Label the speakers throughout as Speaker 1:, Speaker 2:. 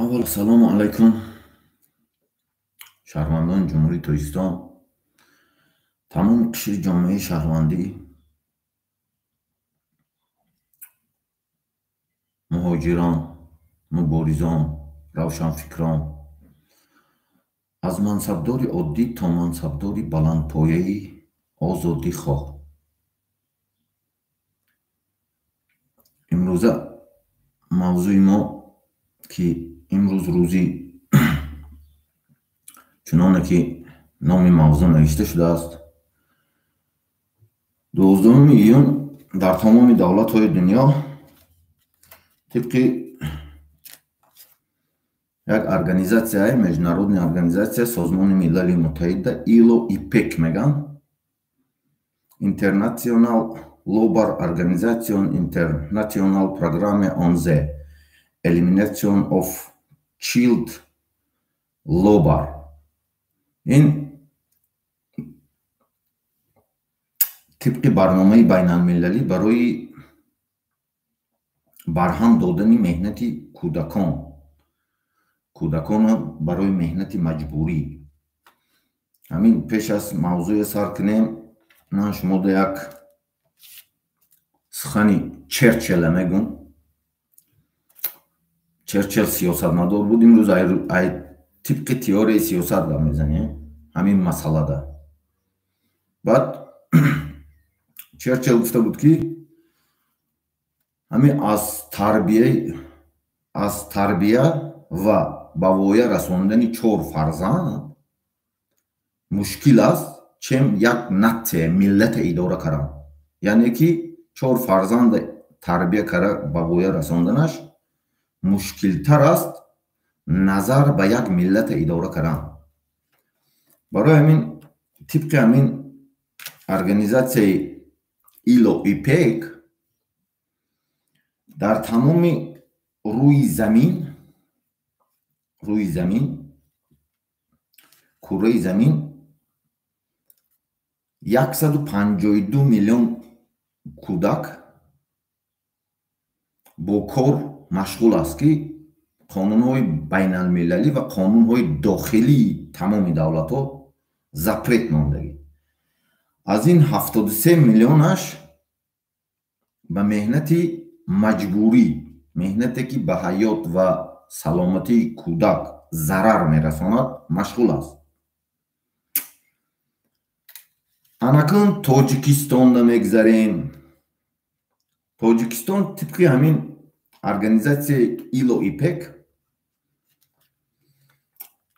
Speaker 1: Аввал ассалому алайкум, шаҳрвандони Ҷумҳурии Тоҷикистон, тамоми қишри ҷомеаи шаҳрвандӣ, муҳоҷирон, муборизон, равшанфикрон, аз мансабдори оддӣ то мансабдори баландпояи озодихоҳ. Имрӯза мавзӯи мо, ки имрӯз рӯзи чуноне ки номи мавзӯъ навишта шудааст, 12 июн дар тамоми давлатҳои дунё тибқи як организатсияи международная организация Созмони Милали Муттаҳида ИЛО ИПЕК меган, International Labor Organization, International Programme on the Elimination of Child Labor. Ин тибқи барномаи байналмилалӣ барои барҳам додани меҳнати кӯдакон, кӯдаконро барои меҳнати маҷбурӣ. Ҳамин пеш аз мавзӯе сар кунем, ман шумода як сухани Черчилла мегӯм. Черчилл сиёсатмадор буд. Имрӯз ай тибқи теорияи сиёсат гап мезанем ҳамин масъалада. Баъд Черчилл гуфта буд, ки ҳамин аз тарбия ва ба воя расондани чор фарзанд мушкил аст, чем як натсия, миллата идора кардан. Яъне ки чор фарзанда тарбия кара ба воя расонданаш мушкилтар аст назар ба як миллата идора кардан. Барои ҳамин тибқи ҳамин организатсияи ИЛО ИПЕК дар тамоми рӯи замин, кураи замин 152 миллион кӯдак бо кор машғул аст, ки қонунҳои байналмилалӣ ва қонунҳои дохилии тамоми давлатҳо запрет мондагӣ. Аз ин 73 миллионаш ба меҳнати маҷбурӣ, меҳнате ки ба ҳаёт ва саломатии кӯдак зарар мерасонад, машғул аст. Анакун Тоҷикистонда мегзарем. Тоҷикистон тибқи ҳамин организатсияи ИЛО ИПЕК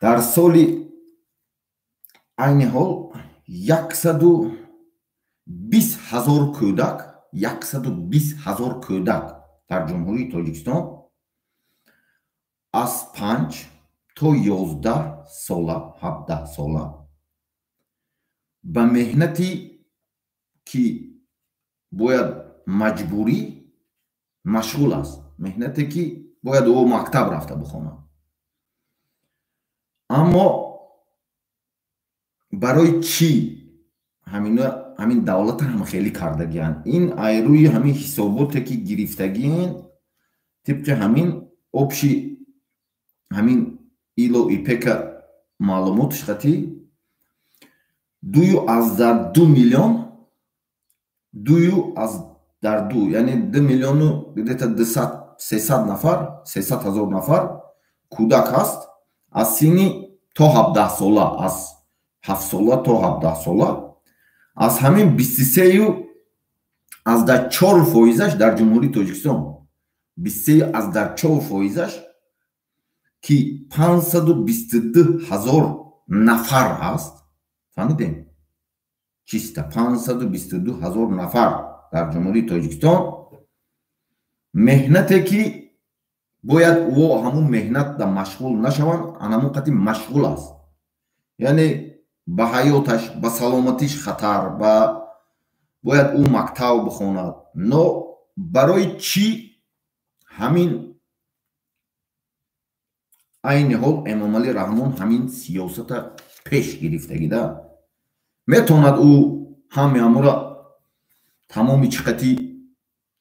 Speaker 1: дар соли айни ҳол 120 ҳазор кӯдак, 120 ҳазор кӯдак дар Ҷумҳурии Тоҷикистон аз 5 то 11 сола, 17 сола ба меҳнати ки бояд маҷбурӣ машғул аст, меҳнате ки бояд ӯ мактаб рафта бихонад. Аммо барои чӣ ҳамин давлата ҳам хелӣ кардагианд? Ин айрӯи ҳамин ҳисоботе ки гирифтагиен, тибқи ҳамин обши ҳамин ИЛО ИПЕКа маълумотш хати 2,2 миллион, 2,2, яъне 2 миллиону где-то 300 нафар, 300 ҳазор нафар кӯдак ҳаст аз синни то 17 сола, аз 7 сола то 17 сола. Аз ҳамин 23,4 фоизаш дар Ҷумҳурии Тоҷикистон, 23,4 фоизаш ки 522 ҳазор нафар ҳаст. Фаҳмидем? Чиста 522 ҳазор нафар дар Ҷумҳурии Тоҷикистон меҳнате ки бояд ӯ ҳамун меҳнатда машғул нашаванд, анамун қати машғул аст. Яъне ба ҳаёташ, ба саломатиш хатар, ба бояд ӯ мактаб бихонад. Но барои чӣ ҳамин айни ҳол Эмомалӣ Раҳмон ҳамин сиёсата пеш гирифтагида? Метавонад ӯ ҳами ҳамура тамоми чӣ қатӣ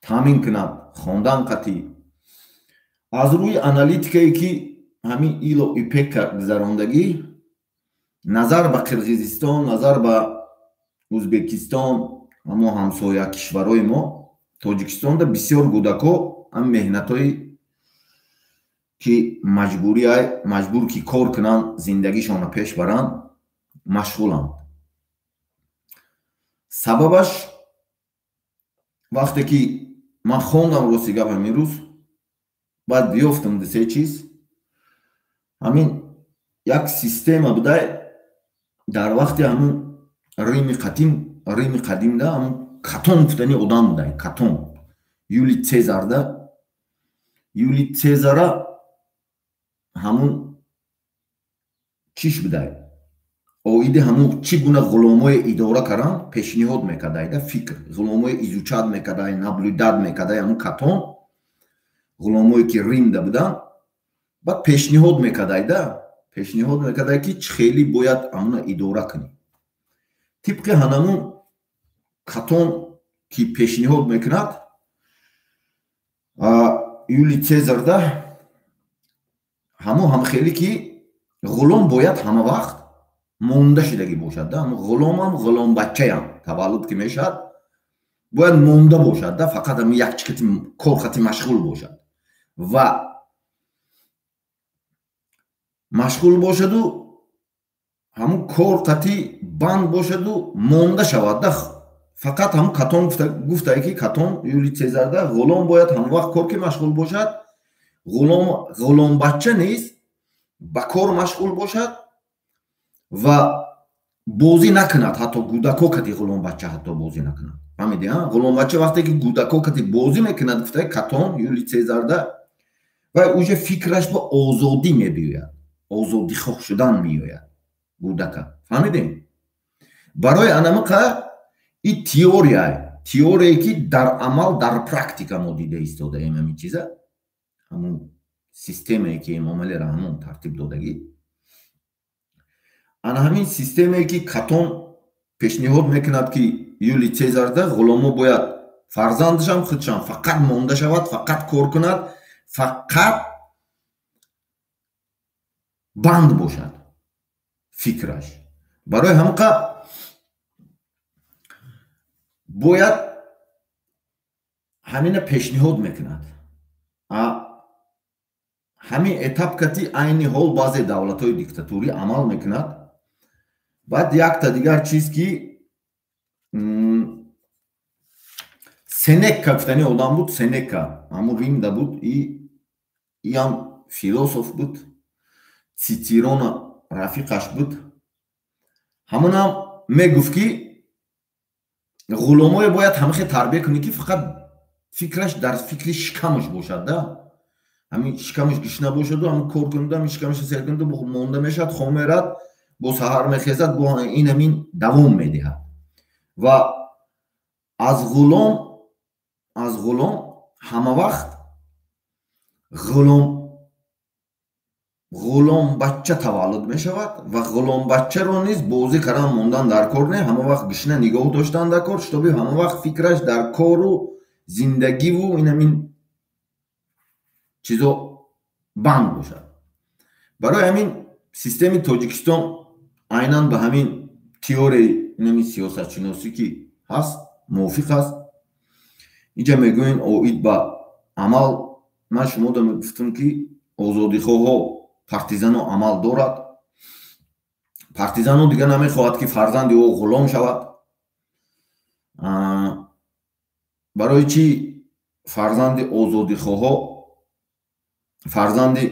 Speaker 1: таъмин кунад, хондан қатӣ. Аз рӯи аналитикае ки ҳамин ИЛО ИПЕКа гузарондагӣ, назар ба Қирғизистон, назар ба Ӯзбекистон, ҳамо ҳамсоя кишварҳои мо, Тоҷикистонда бисёр кӯдако ҳам меҳнатҳое ки маҷбур ки кор кунанд, зиндагишонро пеш баранд, машғуланд. Сабабаш вақте ки ман хондам, рости гап, ҳамин рӯз баъд ёфтам ду-се чиз. Ҳамин як система будай дар вақти ҳамун Рими қадимда, ҳамун Катон гуфтани одам будай. Катон Юли Цезарда, Юли Цезара ҳамун чиш будай, оиди ҳамун чӣ гуна ғуломое идора кардан пешниҳод мекардайда, фикр ғуломое изучать мекардай, наблюдать мекардай. Ҳамун Катон ғуломое ки Римда буданд, баъд пешниҳод мекардайда, пешниҳод мекардай, ки чӣ хеле бояд ҳамуна идора кунӣ. Тибқи ҳанамун Катон ки пешниҳод мекунад, Юли Цезарда ҳамун ҳамхеле ки ғулом бояд ҳама вақт монда шудагӣ бошад да. Ғуломам, ғуломбачаям таваллуд ки мешавад, бояд монда бошад да, фақат ҳамин як чикати кор хати машғул бошад ва машғул бошаду ҳамун кор қати банд бошаду монда шавад да. Фақат ҳамун Катон гуфтае ки Катон Юли Цезарда ғулом бояд ҳама вақт кор ки машғул бошад, ғуломбача низ ба кор машғул бошад ва бозӣ накунад, ҳатто кӯдако кати ғуломбача ҳатто бозӣ накунад. Фаҳмиди? Ғуломбача вақте ки кӯдако кати бозӣ мекунад, гуфтае Катон Юли Цезарда, вай уже фикраш ба озодӣ мебиёяд, озодихоҳ шудан меояд кӯдака. Фаҳмидем? Барои анамиқа и теория, теорие ки дар амал, дар практика мо дида истодаем, ҳамин чиза, ҳамун системае ки Эмомалӣ Раҳмон тартиб додагӣ, ана ҳамин системае ки Катон пешниҳод мекунад, ки Юли Цезарда ғуломо бояд фарзандашам, худшам фақат монда шавад, фақат кор кунад, фақат банд бошад фикраш. Барои ҳамқа бояд ҳамина пешниҳод мекунад. Ҳамин этап кати айни ҳол баъзе давлатҳои диктатурӣ амал мекунад. Баъд якта дигар чиз ки Сенека гуфтани одам буд, Сенека ҳамун Римда буд, иам философ буд, Цицерона рафиқаш буд. Ҳамунам мегуфт, ки ғуломое бояд ҳамахе тарбия кунӣ, ки фақат фикраш дар фикри шикамаш бошад да, ҳамин шикамаш гишна бошаду ҳамин кор кунаду ҳамин шикамаша сер кунаду монда мешавад, хом мерад, бо саҳар мехезад, бо ин ҳамин давом медиҳад. Ва аз ғулом ҳама вақт ғуломбача таваллуд мешавад ва ғуломбачаро низ бозӣ кардан мондан дар кор не, ҳама вақт гишна нигоҳ доштан дар кор, чтобы ҳама вақт фикраш дар кору зиндагиву ин ҳамин чизо банд бошад. Барои ҳамин системи Тоҷикистон айнан ба ҳамин теорияи инами сиёсатшиносӣ ки ҳаст, мувофиқ аст. Инҷа мегӯем оид ба амал. Ман шумода мегуфтам, ки озодихоҳо, партизано амал дорад. Партизано дигар намехоҳад, ки фарзанди ӯ ғулом шавад. Барои чӣ фарзанди озодихоҳо, фарзанди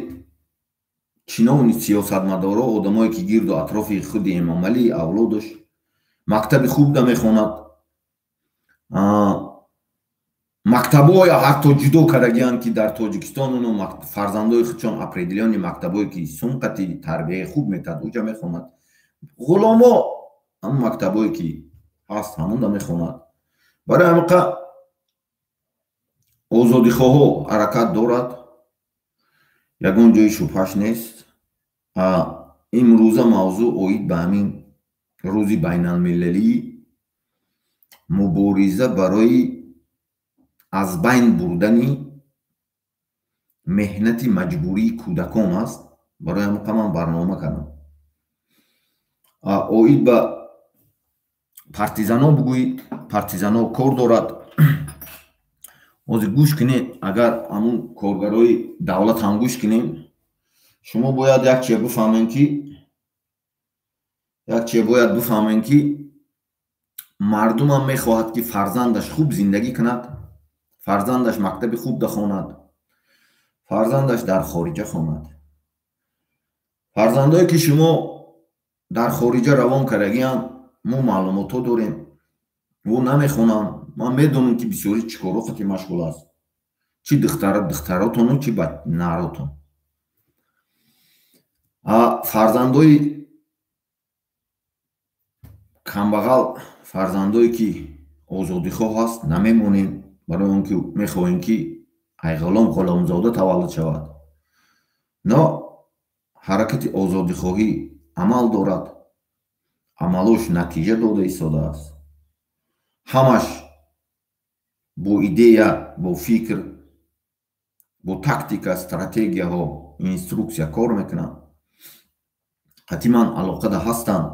Speaker 1: чиновни, сиёсатмадоро, одамое ки гирду атрофи худи Эмомалӣ, авлодаш мактаби хуб намехонад, мактабҳое ҳатто ҷудо кардагианд, ки дар Тоҷикистон уно фарзандои худшон определённый мактабҳое ки сумқати тарбияи хуб метаҳад, уҷа мехонад. Ғуломо ҳамон мактабҳое ки ҳаст, ҳамонда мехонад. Барои ҳамиқа озодихоҳо ҳаракат дорад, ягон ҷои шубҳаш нест. Имрӯза мавзӯъ оид ба ҳамин рӯзи байналмилалии мубориза барои аз байн бурдани меҳнати маҷбурии кӯдакон аст. Барои ҳамин ман барнома кардам. Оид ба партизано бугӯед, партизано кор дорад. Ҳозир гӯш кунед, агар ҳамун коргарои давлат ҳам гӯш кунем, шумо бояд як чия бифаҳмем ки мардумам мехоҳад ки фарзандаш хуб зиндагӣ кунад, фарзандаш мактаби хуб дахонад, фарзандаш дар хориҷа хонад. Фарзандое ки шумо дар хориҷа равон кардагианд, мо маълумотҳо дорем, ӯ намехонанд. Ман медонам ки бисёри чӣ коро қати машғул аст, чӣ духтаротону чӣ наротон. Фарзандои камбағал, фарзандое ки озодихоҳ аст, намемонем, барои он ки мехоҳем ки ай ғулом ғуломзода таваллуд шавад. Но ҳаракати озодихоҳӣ амал дорад, амалош натиҷа дода истодааст. Ҳамаш бо идея, бо фикр, бо тактика, стратегияҳо, инструксия кор мекунанд. Қатъиман алоқада ҳастанд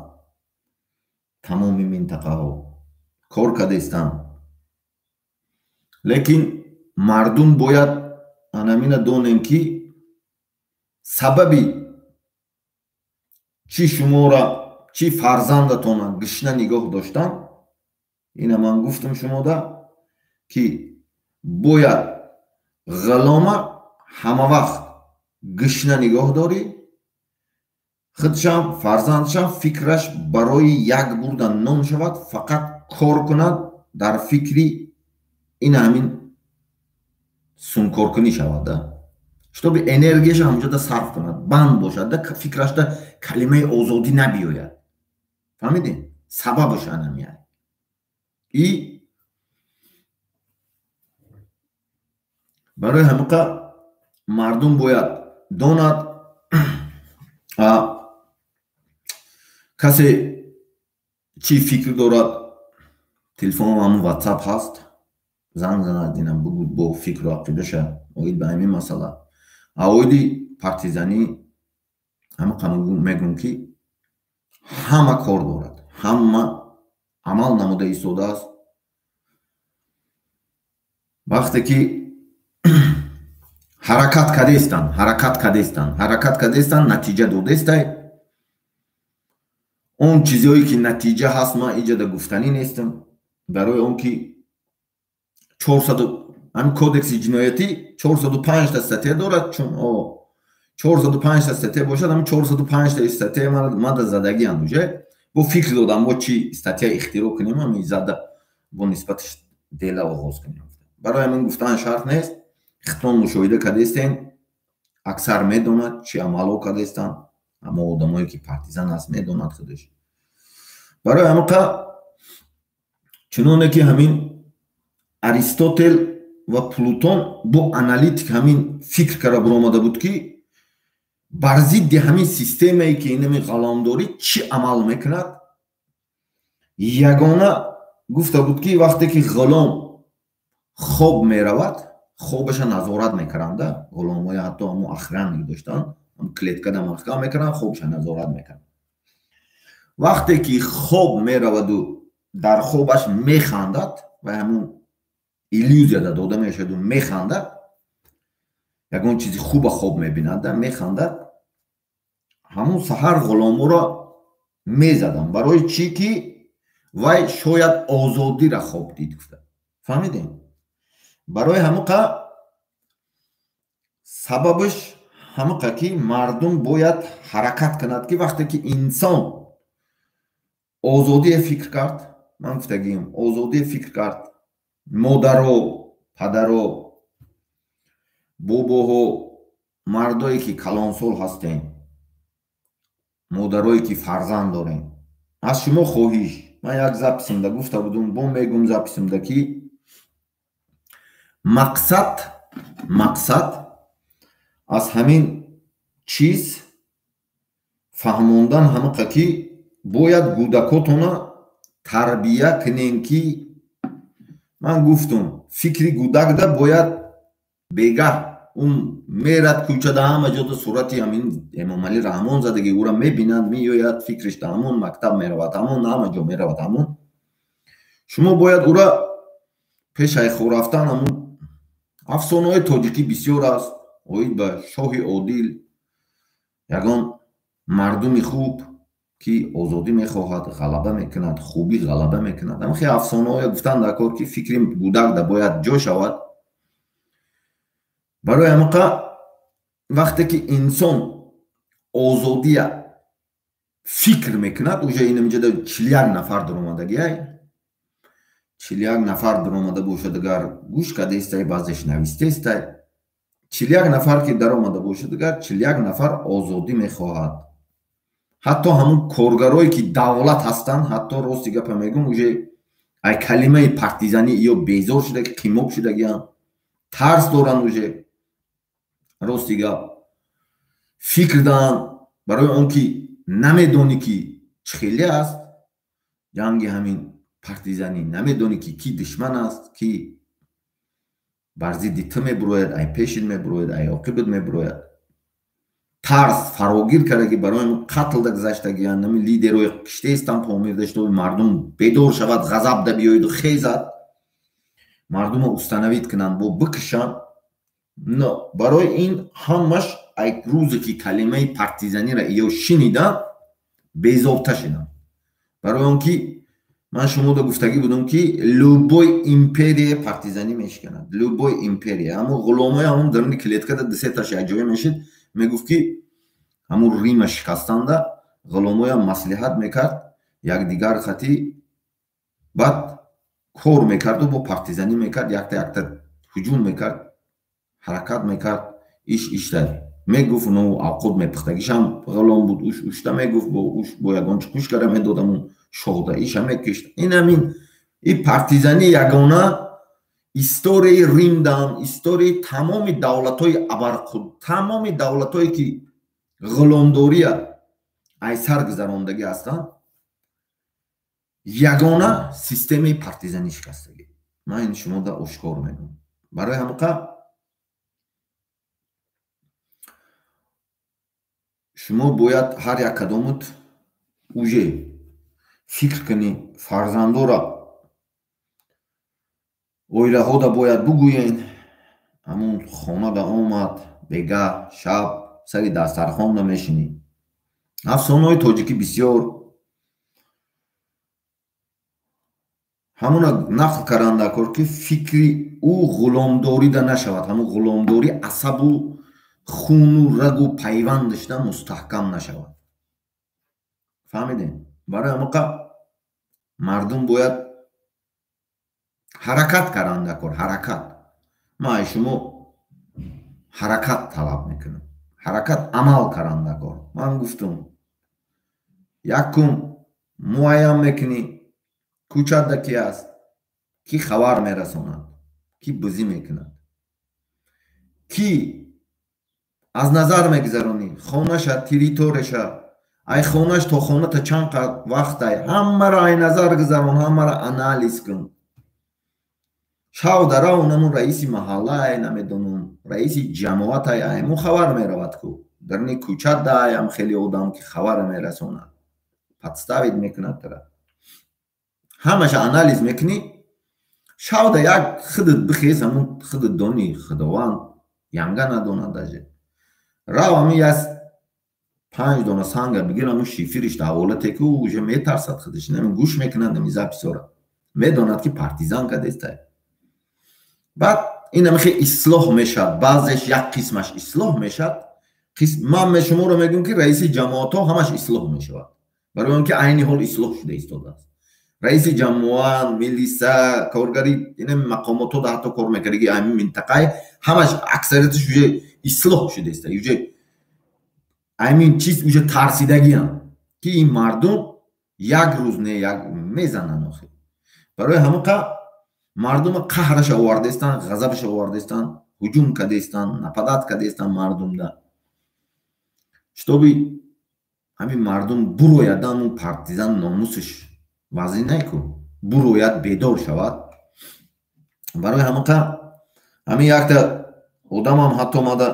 Speaker 1: тамоми минтақаҳо, кор кардаистанд. Лекин мардум бояд анамина донем ки сабаби чӣ шумора, чӣ фарзандатона гишна нигоҳ доштан, ина ман гуфтам шумода ки бояд ғулома ҳама вақт гишна нигоҳ дорӣ, худшам фарзандшам фикраш барои як бурда нон шавад, фақат кор кунад дар фикри ин ҳамин сункоркунӣ шавад, чтобы энергияша ҳамҷода сарф кунад, банд бошад, фикрашда калимаи озодӣ набиёяд. Фаҳмидем? Сабабаш анамияд. И барои ҳамиқа мардум бояд донад, касе чӣ фикр дорад, телефоном ҳамун ватсап ҳаст, занг занад, инам бугӯ бо фикру ақидаша оид ба ҳамин масъала. Оиди партизанӣ ҳамақа мегӯм ки ҳама кор дорад, ҳама амал намуда истодааст. Вақте ки ҳаракат кардестанд, натиҷа додестай. Он чизҳое ки натиҷа ҳаст, ман иҷода гуфтанӣ нестам, барои он ки 400 ҳамин кодекси ҷиноятӣ 405 та статья дорад, чун 405 та статья бошад, ҳамин 405 та статья мада задагианд уже. Бо фикр додам мо чӣ статья ихтироъ кунем, ҳамин зада бо нисбаташ дела оғоз кунем. Барои ҳамин гуфтан шарт нест. Хитон мушоҳида кардестем, аксар медонад чӣ амалҳо кардестанд, аммо одамое ки партизан аст медонад худаш. Барои ҳаминқа чуноне ки ҳамин Аристотел ва Плутон бо аналитик ҳамин фикр карда буромада буд ки бар зидди ҳамин системае ки инами ғуломдорӣ чӣ амал мекунад, ягона гуфта буд ки вақте ки ғулом хоб меравад, хобаша назорат мекарданд. Ғуломҳои ҳатто ҳамун охранник доштанд, клеткада маҳкам мекарданд, хобаша назорат мекарданд. Вақте ки хоб мераваду дар хобаш механдад ва ҳамун иллюзияда дода мешаваду механдад, ягон чизи хуба хоб мебинад, механдад, ҳамун саҳар ғуломоро мезаданд. Барои чӣ ки вай шояд озодиро хоб дид, гуфта. Фаҳмидем? Барои ҳамуқа сабабаш ҳамуқа ки мардум бояд ҳаракат кунад ки вақте ки инсон озодие фикр кард, ман гуфтагиам, озодие фикр кард, модаро, падаро, бобоҳо, мардое ки калонсол ҳастем, модарое ки фарзанд дорем, аз шумо хоҳиш, ман як записимда гуфта будум, бо мегум записимда ки мақсад аз ҳамин чиз фаҳмондан ҳамақа ки бояд кӯдакотона тарбия кунем ки ман гуфтум фикри кӯдакда бояд бегаҳ Ӯ мерад кӯчада, ҳама ҷода сурати ҳамин Эмомалӣ Раҳмон задаги, ӯра мебинад, меояд, фикриш да ҳамон мактаб меравад, ҳамон ҳама ҷо меравад, ҳамон. Шумо бояд ӯра пеш ай хоб рафтан ҳамун афсонаҳои тоҷикӣ бисёр аст, оид ба шоҳи одил, ягон мардуми хуб ки озодӣ мехоҳад, ғалаба мекунад, хубӣ ғалаба мекунад. Ҳамин хел афсонаҳое гуфтан дар кор, ки фикри кӯдак да бояд ҷо шавад. Барои ҳамақа вақте ки инсон озодия фикр мекунад, уже инамиҷода 41 нафар даромадагиай, 41 нафар даромада бошад, агар гӯш кардестай, баъзеш навистестай, 41 нафар ки даромада бошад, агар 41 нафар озодӣ мехоҳад. Ҳатто ҳамун коргарое ки давлат ҳастанд, ҳатто рости гапа мегӯм, уже ай калимаи партизанӣ ё безор шуда, қимоб шудагианд, тарс доранд, уже рости гап фикр даҳанд, барои он ки намедонӣ ки чӣ хеле аст ҷанги ҳамин партизанӣ, намедонӣ ки ки душман аст, ки бар зидди ту мебурояд, ай пешит мебурояд, ай оқибат мебурояд. Тарс фарогир карда, ки барои қатл да гузаштагианд, нами лидерҳои киштаистанд помирда, шутоби мардум бедор шавад, ғазаб да биёяду хезад, мардумро установить кунанд, бо бикушанд. Но барои ин ҳамаш ай рӯзе ки калимаи партизаниро ё шиниданд, безобта шиданд. Барои он ки ман шумода гуфтагӣ будам, ки любой империя партизанӣ мешиканад, любой империя. Ҳамун ғуломои ҳамун даруни клеткада дусеташ якҷоя мешид, мегуфт, ки ҳамун Рима шикастанда ғуломоям маслиҳат мекард якдигар хати, баъд кор мекарду бо партизанӣ мекард, якта якта ҳуҷум мекард, ҳаракат мекард, иш ишта мегуфт, ну авқот мепухтагишам ғулом буд, уш ушта мегуфт, бо уш бо ягон чи куш кара медод, ҳамун шоҳда иша мекишт. Ин ҳамин и партизанӣ ягона историяи Римдам, историяи тамоми давлатҳои абарқуд, тамоми давлатҳое ки ғуломдория ай сар гузарондагӣ ҳастанд, ягона системаи партизанӣ шикастагӣ. Ман ин шумода ошкор мегӯям. Барои ҳамақа шумо бояд ҳар як кадомут уже фикр кунӣ, фарзандора, оилаҳода бояд бугӯен, ҳамун хонада омад бегаҳ шаб сари дастархонда мешинӣ. Афсонаҳои тоҷикӣ бисёр, ҳамуна нақл карданд дар кор, ки фикри ӯ ғуломдорида нашавад, ҳамун ғуломдорӣ асабу хуну рагу пайвандашда мустаҳкам нашавад. Фаҳмидем? Барои ҳамақа мардум бояд ҳаракат карданд дар кор, ҳаракат. Ман ай шумо ҳаракат талаб мекунам, ҳаракат, амал карданд дар кор. Ман гуфтам, якум муайян мекунӣ кӯчада ки аст, ки хабар мерасонад, ки бузӣ мекунад, ки аз назар мегузаронӣ хонаша, территорияша, ай хонаш то хоната чанд вақт ай, ҳамаро ай назар гузарон, ҳамаро анализ кун. Шав дарав намун раиси маҳалла ай, намедонам, раиси ҷамоат ай, айму хабар меравад ку дарни кӯча даям хеле одам ки хабар мерасонад, подставить мекунад тара. Ҳамаша анализ мекунӣ, шавда як худат бихез, ҳамун худат дони, худованд янга надонад даже. Рав ҳамин яс 5 дона санга бигир, ҳамун шифириш да ҳаволате ки ӯ уже метарсад худаш, нами гӯш мекунад нами записора, медонад ки партизан кадестай. Баъд ин ҳамихе ислоҳ мешавад, баъзеш як қисмаш ислоҳ мешавад. Ман шуморо мегӯям, ки раиси ҷамоатҳо ҳамаш ислоҳ мешавад, барои он ки айни ҳол ислоҳ шуда истодааст. Раиси ҷамоа, милиса, коргари ина мақомотҳо да ҳатто кор мекардаги ҳамин минтақаи ҳамаш аксарияташ уже ислоҳ шуда иста, уже ҳамин чиз уже тарсидагиам, ки ин мардум як рӯз не як мезананд охир. Барои ҳамақа мардума қаҳраша овардаистанд, ғазабаша овардаистанд, ҳуҷум кардаистанд, нападат кардаистанд мардумда, шутоби ҳамин мардум бурояд, ҳамун партизан номусаш вазин неку бурояд, бедор шавад. Барои ҳамақа ҳамин якта Одамам ҳатто мада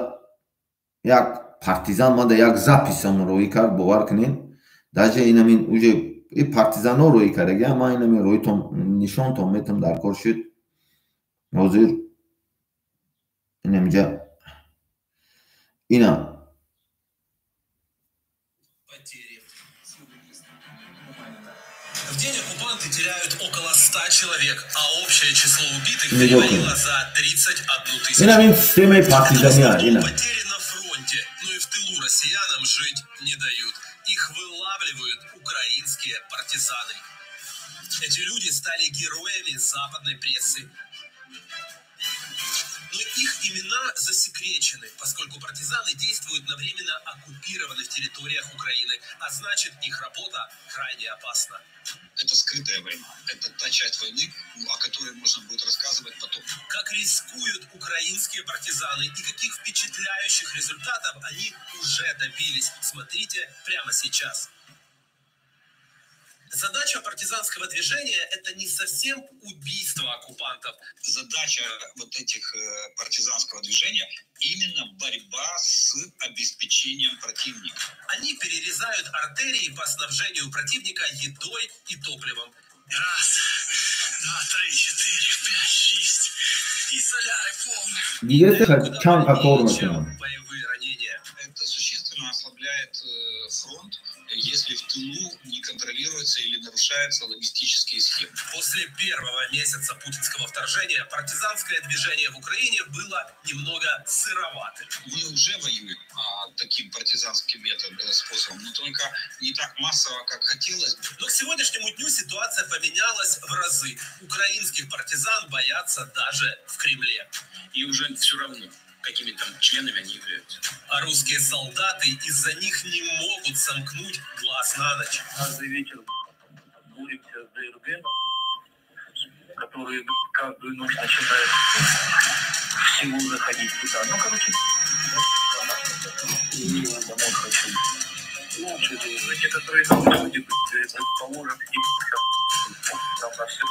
Speaker 1: як партизан мада як записам роӣ кард, бовар кунед. Даже инамин уже и партизано роӣ кардаги, ман инамин роитон нишонтон метам дар кор шуд. Ҳозир инамиҷа ина.
Speaker 2: В день оккупанты теряют около 100 человек, а общее число убитых перевалило за 31 тысячу.
Speaker 1: Инамин системаи партизания ина.
Speaker 2: Потери на фронте, но и в тылу россиянам жить не дают. Их вылавливают украинские партизаны. Эти люди стали героями западной прессы. Но их имена засекречены, поскольку партизаны действуют на временно оккупированных территориях Украины, а значит, их работа крайне опасна.
Speaker 3: Это скрытая война. Это та часть войны, о которой можно будет рассказывать потом.
Speaker 2: Как рискуют украинские партизаны и каких впечатляющих результатов они уже добились. Смотрите прямо сейчас. Задача партизанского движения – это не совсем убийство оккупантов.
Speaker 3: Задача вот этих партизанского движения – именно борьба с обеспечением противника.
Speaker 2: Они перерезают артерии по снабжению противника едой и топливом.
Speaker 4: Раз, два, три, четыре, пять, шесть. И соляры полные.
Speaker 2: Боевые ранения.
Speaker 3: Это существенно ослабляет фронт, если в тылу не контролируются или нарушаются логистические схемы.
Speaker 2: После первого месяца путинского вторжения партизанское движение в Украине было немного сыроватым.
Speaker 3: Мы уже воюем таким партизанским методом, способом, но только не так массово, как хотелось бы.
Speaker 2: Но к сегодняшнему дню ситуация поменялась в разы. Украинских партизан боятся даже в Кремле.
Speaker 5: И уже все равно, какими там членами они являются.
Speaker 2: А русские солдаты из-за них не могут сомкнуть глаз на ночь.
Speaker 6: Каждый вечер боремся с ДРГ, которые каждую ночь начинают всего заходить туда. Ну, короче, я домой хочу. Лучше, некоторые люди, предположим, нам на все.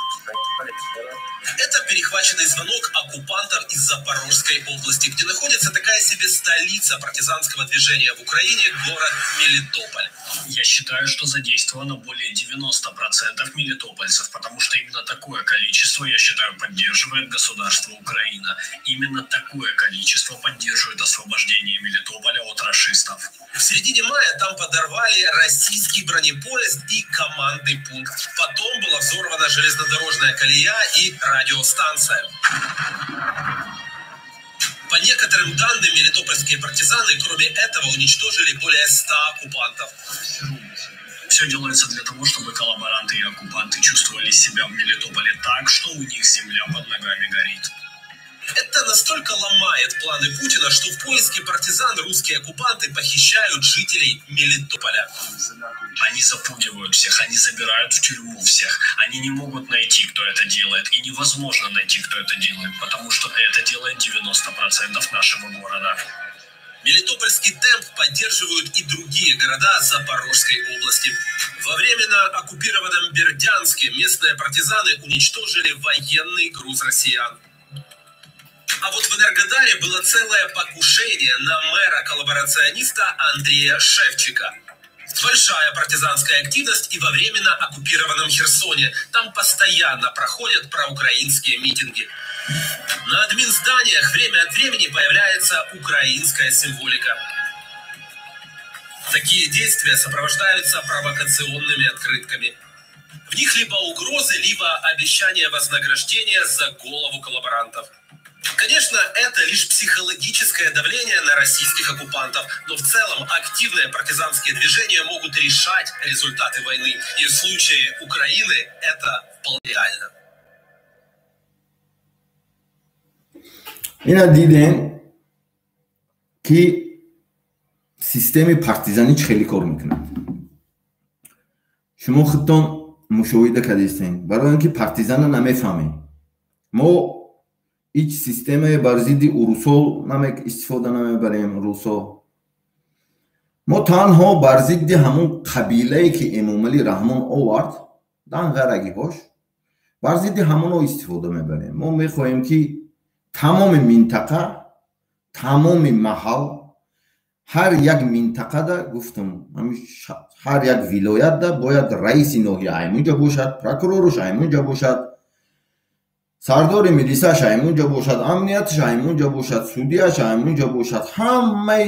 Speaker 2: Это перехваченный звонок оккупантов из Запорожской области, где находится такая себе столица партизанского движения в Украине, город Мелитополь.
Speaker 5: Я считаю, что задействовано более 90% мелитопольцев, потому что именно такое количество, я считаю, поддерживает государство Украина. Именно такое количество поддерживает освобождение Мелитополя от рашистов.
Speaker 2: В середине мая там подорвали российский бронепоезд и командный пункт. Потом была взорвана железнодорожная колея и радиостанция. По некоторым данным, мелитопольские партизаны, кроме этого, уничтожили более 100 оккупантов.
Speaker 5: Все делается для того, чтобы коллаборанты и оккупанты чувствовали себя в Мелитополе так, что у них земля под ногами горит.
Speaker 2: Это настолько ломает планы Путина, что в поиске партизан русские оккупанты похищают жителей Мелитополя.
Speaker 5: Они запугивают всех, они забирают в тюрьму всех. Они не могут найти, кто это делает. И невозможно найти, кто это делает, потому что это делает 90% нашего города.
Speaker 2: Мелитопольский темп поддерживают и другие города Запорожской области. Во временно оккупированном Бердянске местные партизаны уничтожили военный груз россиян. А вот в Энергодаре было целое покушение на мэра-коллаборациониста Андрея Шевчика. Большая партизанская активность и во временно оккупированном Херсоне. Там постоянно проходят проукраинские митинги. На админзданиях время от времени появляется украинская символика. Такие действия сопровождаются провокационными открытками. В них либо угрозы, либо обещание вознаграждения за голову коллаборантов. Конечно, это лишь психологическое давление на российских оккупантов, но в целом активные партизанские движения могут решать результаты войны. И в случае Украины это вполне реально.
Speaker 1: Ина дидем, ки системи партизанӣ чӣ хеле кор мекунад. Шумо худтон мушоҳида кардистем, барои он ки партизана намефаҳмем. Мо ҳеҷ системае бар зидди урусо истифода намебарем. Русо мо танҳо бар зидди ҳамон қабилае ки Эмомалӣ Раҳмон овард, данғарагиҳош, бар зидди ҳамонҳо истифода мебарем. Мо мехоҳем ки тамоми минтақа Тамоми маҳал, ҳар як минтақада гуфтам, ҳар як вилоятда бояд раиси ноҳия аймунҷа бошад, прокурорш аймунҷа бошад, сардори милисаш аймунҷа бошад, амниятш аймунҷа бошад, судияш аймунҷа бошад, ҳамаи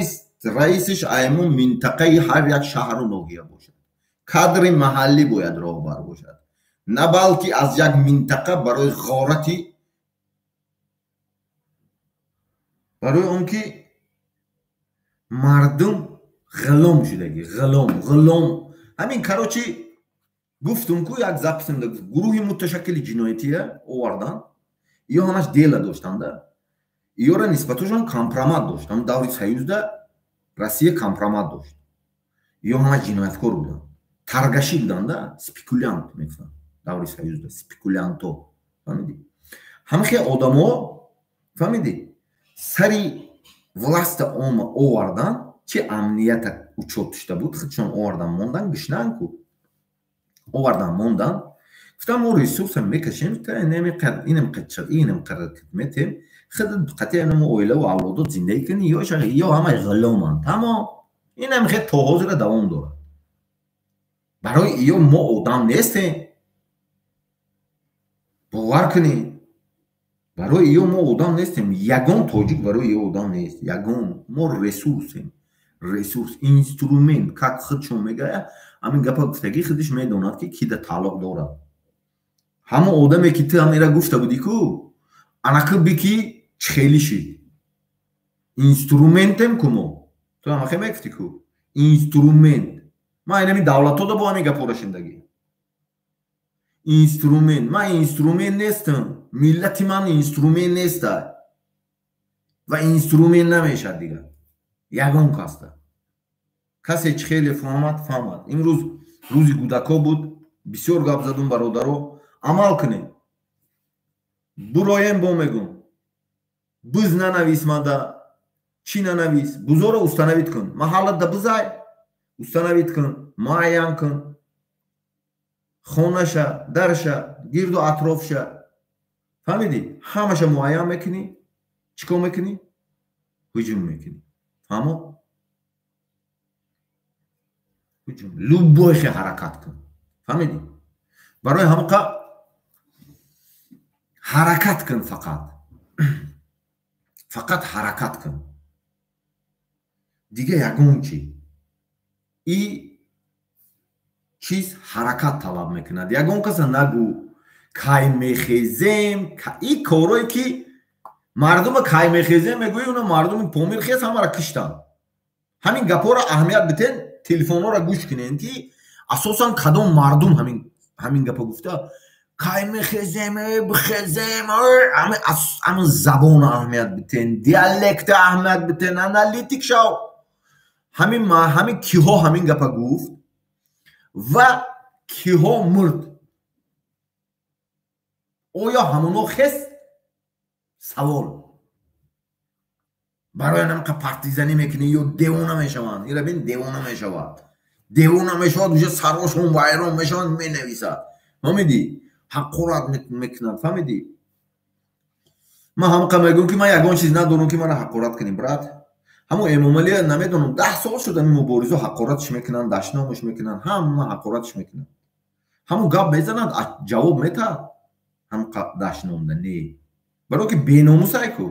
Speaker 1: раисиш аймун минтақаи ҳар як шаҳру ноҳия бошад. Кадри маҳаллӣ бояд роҳбар бошад, на балки аз як минтақа барои ғорати, барои он ки мардум ғулом шудаги, ғулом, ғулом. Ҳамин короче гуфтум ку як записимда гурӯҳи муташаккили ҷиноятия овардан, ё ҳамаш дела доштанда, ёра нисбатошон компромат дошт. Ҳам даври союзда Россия компромат дошт, ё ҳамаш ҷинояткор буданд, таргашӣ буданда, спекулянт мегуфтанд даври союзда, спекулянто. Фаҳмидӣ? Ҳамахе одамо, фаҳмидӣ, сари власта овардан, чи амнията учёт шуда буд, худшон овардан мондан, гишнан ку овардан мондан. Гуфтам мо ресурса мекашем, инам қачад, инам қаракат метем, худ қатъи мо оилаву авлодот зиндагӣ кунӣ, ё ё ҳамаи ғуломанд. Тамом. Инам хе то ҳозира давом дорад. Барои ё мо одам нестем. Бовар кунед. Барои ё мо одам нестем. Ягон тоҷик барои ё одам нест. Ягон. Мо ресурсем. Ресурс, инструмент, как худшон мегӯяд, ҳамин гапа гуфтагӣ худиш медонад ки ки да тааллуқ дорад. Ҳамон одаме ки ту ҳамира гуфта будӣ ку, анаки би ки чӣ хелӣ шид. Инструментем ку мо. Ту ҳамахе мегуфтӣ ку? Инструмент. Ман инами давлатҳода бо ҳамин гапҳоро шундагӣ. Инструмент. Ман инструмент нестам. Миллати ман инструмент неста. Ва инструмент намешад дигар. Ягон каста. Касе чӣ хеле фаҳмад, фаҳмад. Имрӯз рӯзи кӯдакҳо буд, бисёр гап задум бародаро. Амал кунед. Буроем бо мегум. Буз нанавис мада, чӣ нанавис, бузоро установить кун. Маҳаллада бузай, установить кун, муайян кун. Хонаша, дарша, гирду атрофша. Фаҳмидӣ? Ҳамаша муайян мекунӣ, чӣ кор мекунӣ? Ҳуҷум мекунӣ. Фаҳмо? Ҳуҷум. Любой хе ҳаракат кун. Фаҳмидӣ? Барои ҳамқа ҳаракат кун фақат. Фақат ҳаракат кун. Дига ягон чи. И чиз ҳаракат талаб мекунад. Ягон каса нагӯ кай мехезем, и корое ки мардума кай мехезем мегӯи, уна мардуми Помир хез ҳамара киштанд. Ҳамин гапҳоро аҳамият битен, телефонҳоро гӯш кунен ки асосан кадом мардум ҳамин гапа гуфта кай мехезем, бихезем, ҳамин забона аҳамият битен, диалекта аҳамият битен, аналитик шав. Ҳамин киҳо ҳамин гапа гуфт ва киҳо мурд. Оё ҳамоно хес? Савол. Барои намқа партизанӣ мекунӣ ё девона мешаванд. Ира бин, девона мешавад. Девона мешавад, уже сарошон вайрон мешаванд, менависад. Фаҳмидӣ? Ҳақорат мекунад, фаҳмидӣ? Ман ҳамқа мегӯям ки ман ягон чиз надорам ки мана ҳақорат кунӣ, брат. Ҳамон Эмомалия намедонам, 10 сол шуд ҳамин муборизо ҳақоратш мекунанд, дашномаш мекунанд, ҳама ҳақоратш мекунанд. Ҳамон гап мезананд, ҷавоб метаҳад. Ҳамқа дашномда не. Барои ки беномусай ку.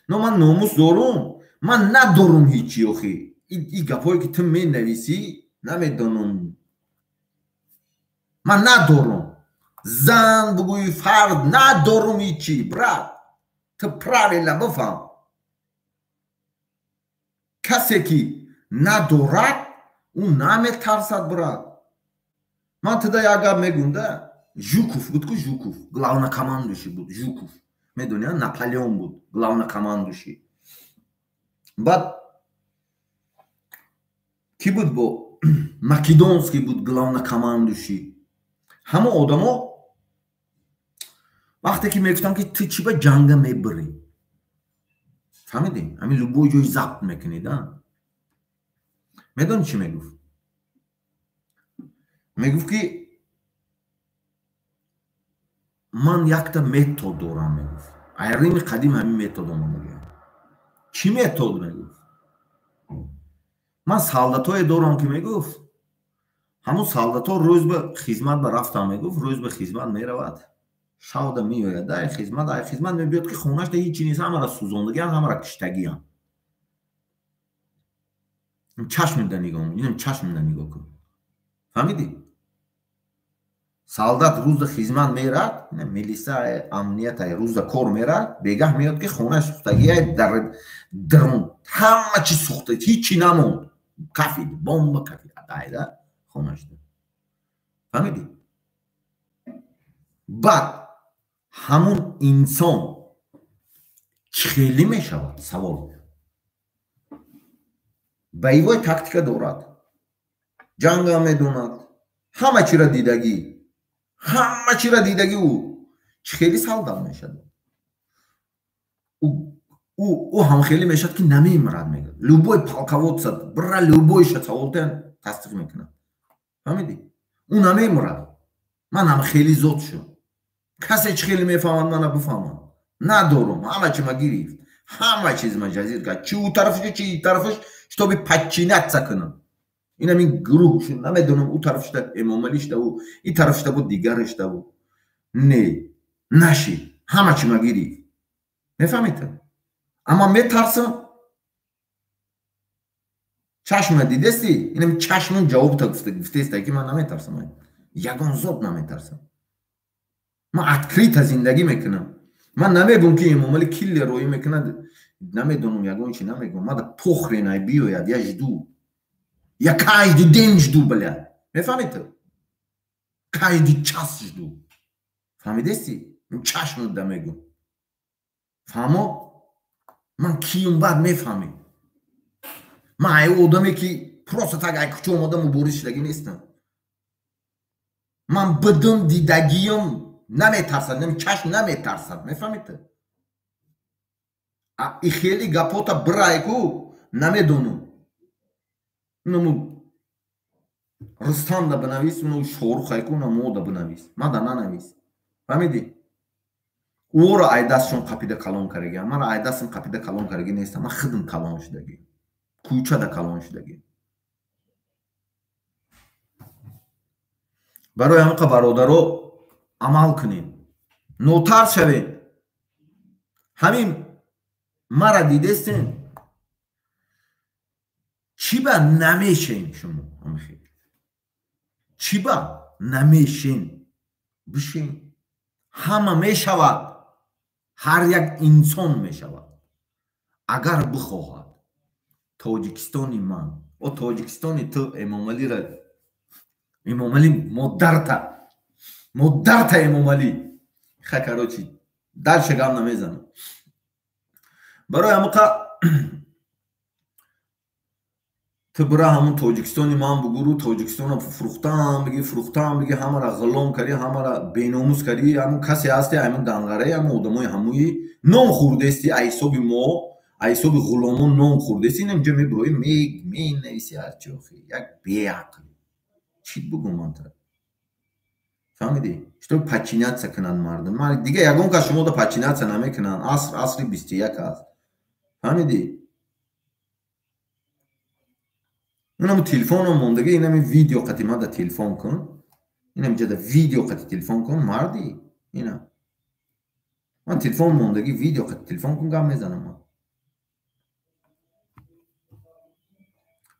Speaker 1: Но ман номус дорум, ман надорум ҳичи охи. И гапҳое ки ту менависӣ, намедонам. Ман надорум. Зан бугӯи фард надорум ҳичи, брат. Ту правильно бифаҳм. Касе ки надорад, ӯ наметарсад, брат. Ман туда як гап мегӯм да. Жуков буд ку, Жуков, главнокомандующий буд, Жуков. Медонӣ, Наполеон буд, главнокомандующий. Баъд ки буд бо Македонский буд главнокомандующий. Ҳама одамо вақте ки мегуфтам ки ту чӣ ба ҷанга мебирӣ, фаҳмидӣ? Ҳамин любой ҷой забт мекунӣ да. Медонӣ чӣ мегуфт? Мегуфт ки ман якта метод дорам, мегуфт. Айрими қадим ҳамин метод омадагиам. Чӣ метод мегуфт? Ман солдатое дорам, ки мегуфт, ҳамун солдатҳо рӯз ба хизмат ба рафтам, мегуфт, рӯз ба хизмат меравад, шавда меояд, ай хизмат, ай хизмат мебиёд, ки хонашда ҳичи нест, ҳамара сӯзондагиам, ҳамара киштагиам. Чашмида нигоҳ, инам чашмида нигоҳ кун. Фаҳмидӣ? Солдат рӯзда хизмат мерад, милиса, амният, рӯзда кор мерад, бегаҳ меёд, ки хонааш сӯхтагиай, дар дарун ҳама чи сӯхта, ҳичи намонд, кафид, бомба кафид айда хонашда. Фаҳмидӣ? Баъд ҳамун инсон чӣ хелӣ мешавад? Савол. Боевой тактика дорад, ҷангам медонад, ҳама чиро дидагӣ, ҳама чиро дидагӣ. Ӯ чӣ хеле солдат мешавад? Ӯ ҳамхелӣ мешавад, ки намемирад, мегӯяд. Любой полководца бира, любой ша саволтан, тасдиқ мекунад. Фаҳмидӣ? Ӯ намемирад. Ман ҳамхелӣ зот шуд. Касе чӣ хеле мефаҳмад, мана бифаҳмад. Надорум, ҳама чи ма гирифт, ҳама чиз ма ҷазир кард, чи ӯ тарафаш, чи и тарафаш, чтобы подчиняться кунам. Инам ин гурӯҳ шуд, намедонам, ӯ тарафшда Эмомалишда, ӯ и тарафшда буд, дигарашда буд. Не нашид, ҳама чи ма гирифт. Мефаҳмед? Амма метарсам. Чашма дидести? Инам чашмам ҷавобта гуфтеста, ки ман наметарсам, ягон зот наметарсам. Ман открыто зиндагӣ мекунам. Ман намегӯм, ки Эмомалӣ киллер роӣ мекунад, намедонам, ягон чи намегӯм. Мада похрен, ай биёяд, я жду, я каждый день жду, бля. Мефаҳмед? Каждый час жду. Фаҳмидести? Чашм да мегӯм. Фаҳмо? Ман киюм, баъд мефаҳмед. Ман ай одаме, ки просто так ай кӯча омода мубориз шудагӣ нестам. Ман бидум, дидагиюм, наметарсад, чашм наметарсад. Мефаҳмед? И хеле гапота бирай ку, намедонам, ному Рустамда бинавис, ну Шорухайку, намода бинавис, мада нанавис. Фаҳмидӣ? Ӯро ай дастшон қапида калон карагиам, мара ай дастам қапида калон карагӣ нестам. Ман худам калон шудагӣ, кӯчада калон шудагӣ. Барои ҳамқа, бародаро, амал кунем, нотарс шавем. Ҳамин мара дидестен, чӣ ба намешем шумо? Ҳамихел чӣ ба намешен? Бишен, ҳама мешавад, ҳар як инсон мешавад, агар бихоҳад. Тоҷикистони ман о Тоҷикистони ту, Эмомалира, Эмомалӣ, модарта, модарта, Эмомалӣ. Ха, короче, дальше гап намезанам. Барои ҳамақа ту бира ҳамун Тоҷикистони ман бугуру Тоҷикистона фурӯхтаам биги, фурӯхтаам биги, ҳамара ғулом карӣ, ҳамара беномус карӣ. Ҳамун касе ҳасти, ҳамун данғараи, ҳамун одамои ҳамуи нон хӯрдести, аз ҳисоби мо, аз ҳисоби ғуломон нон хӯрдести. Ин инҷо мебироӣ, менависи ҳарчи. Охи, як беақл чӣ бугум ман тара? Фаҳмидӣ? Чтоб подчиняться кунанд мардум. Ман дига ягон кас шумода подчиняться намекунанд. Аср асри 21 аст. Фаҳмидӣ? Инам телефоном мондагӣ, инами видео қати мада телефон кун, инам ҷада видео қати телефон кун, марди. Ина ман телефон мондагӣ, видео қати телефон кун, гап мезанам ман.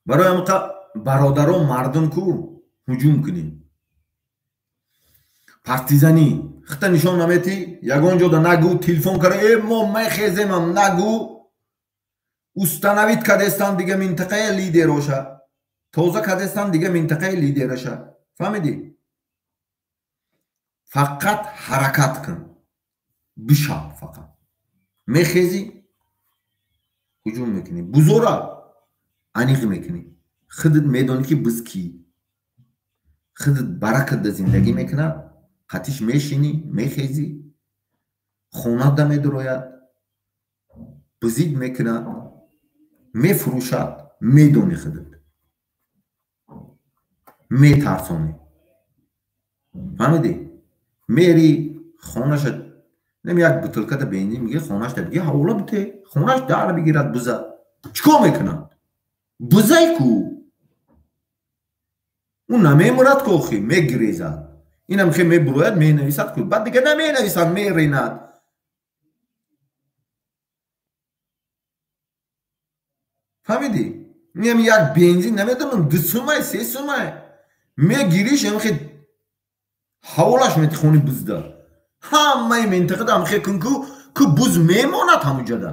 Speaker 1: Барои ҳамқа, бародаро, мардум ку, ҳуҷум кунем, партизанӣ. Хита нишон наметӣ, ягон ҷода нагӯ, телефон кара, э, мо мехеземам нагӯ. Установить кадестан дига минтақаи лидероша, тоза кадестан дига минтақаи лидераша. Фаҳмидӣ? Фақат ҳаракат кун, бишав. Фақат мехезӣ, ҳуҷум мекунӣ, бузора аниқ мекунӣ. Худат медонӣ, ки биз кӣ. Худат баракатда зиндагӣ мекунад, қатиш мешинӣ, мехезӣ, хонада медурояд, бизид мекунад, мефурӯшад, медонӣ, худат метарсонӣ. Фаҳмидӣ? Мери хонаша. Нем як бутылкада бензин мегирад, хонашда бигир, ҳавола бите, хонаш дар бигирад буза. Чикор мекунад? Бузай ку. Ӯ намемурад ку охи, мегирезад. Инам хе мебурояд, менависад ку. Баъд дига наменависад, меренад. Фаҳмидӣ? Инам як бензин намедонам 2 сумай, 3 сумай. Мегириш, ам хе ҳаволаш метихони бузда. Ҳамаи минтақада ам хе кун ку буз мемонад ҳамуҷада.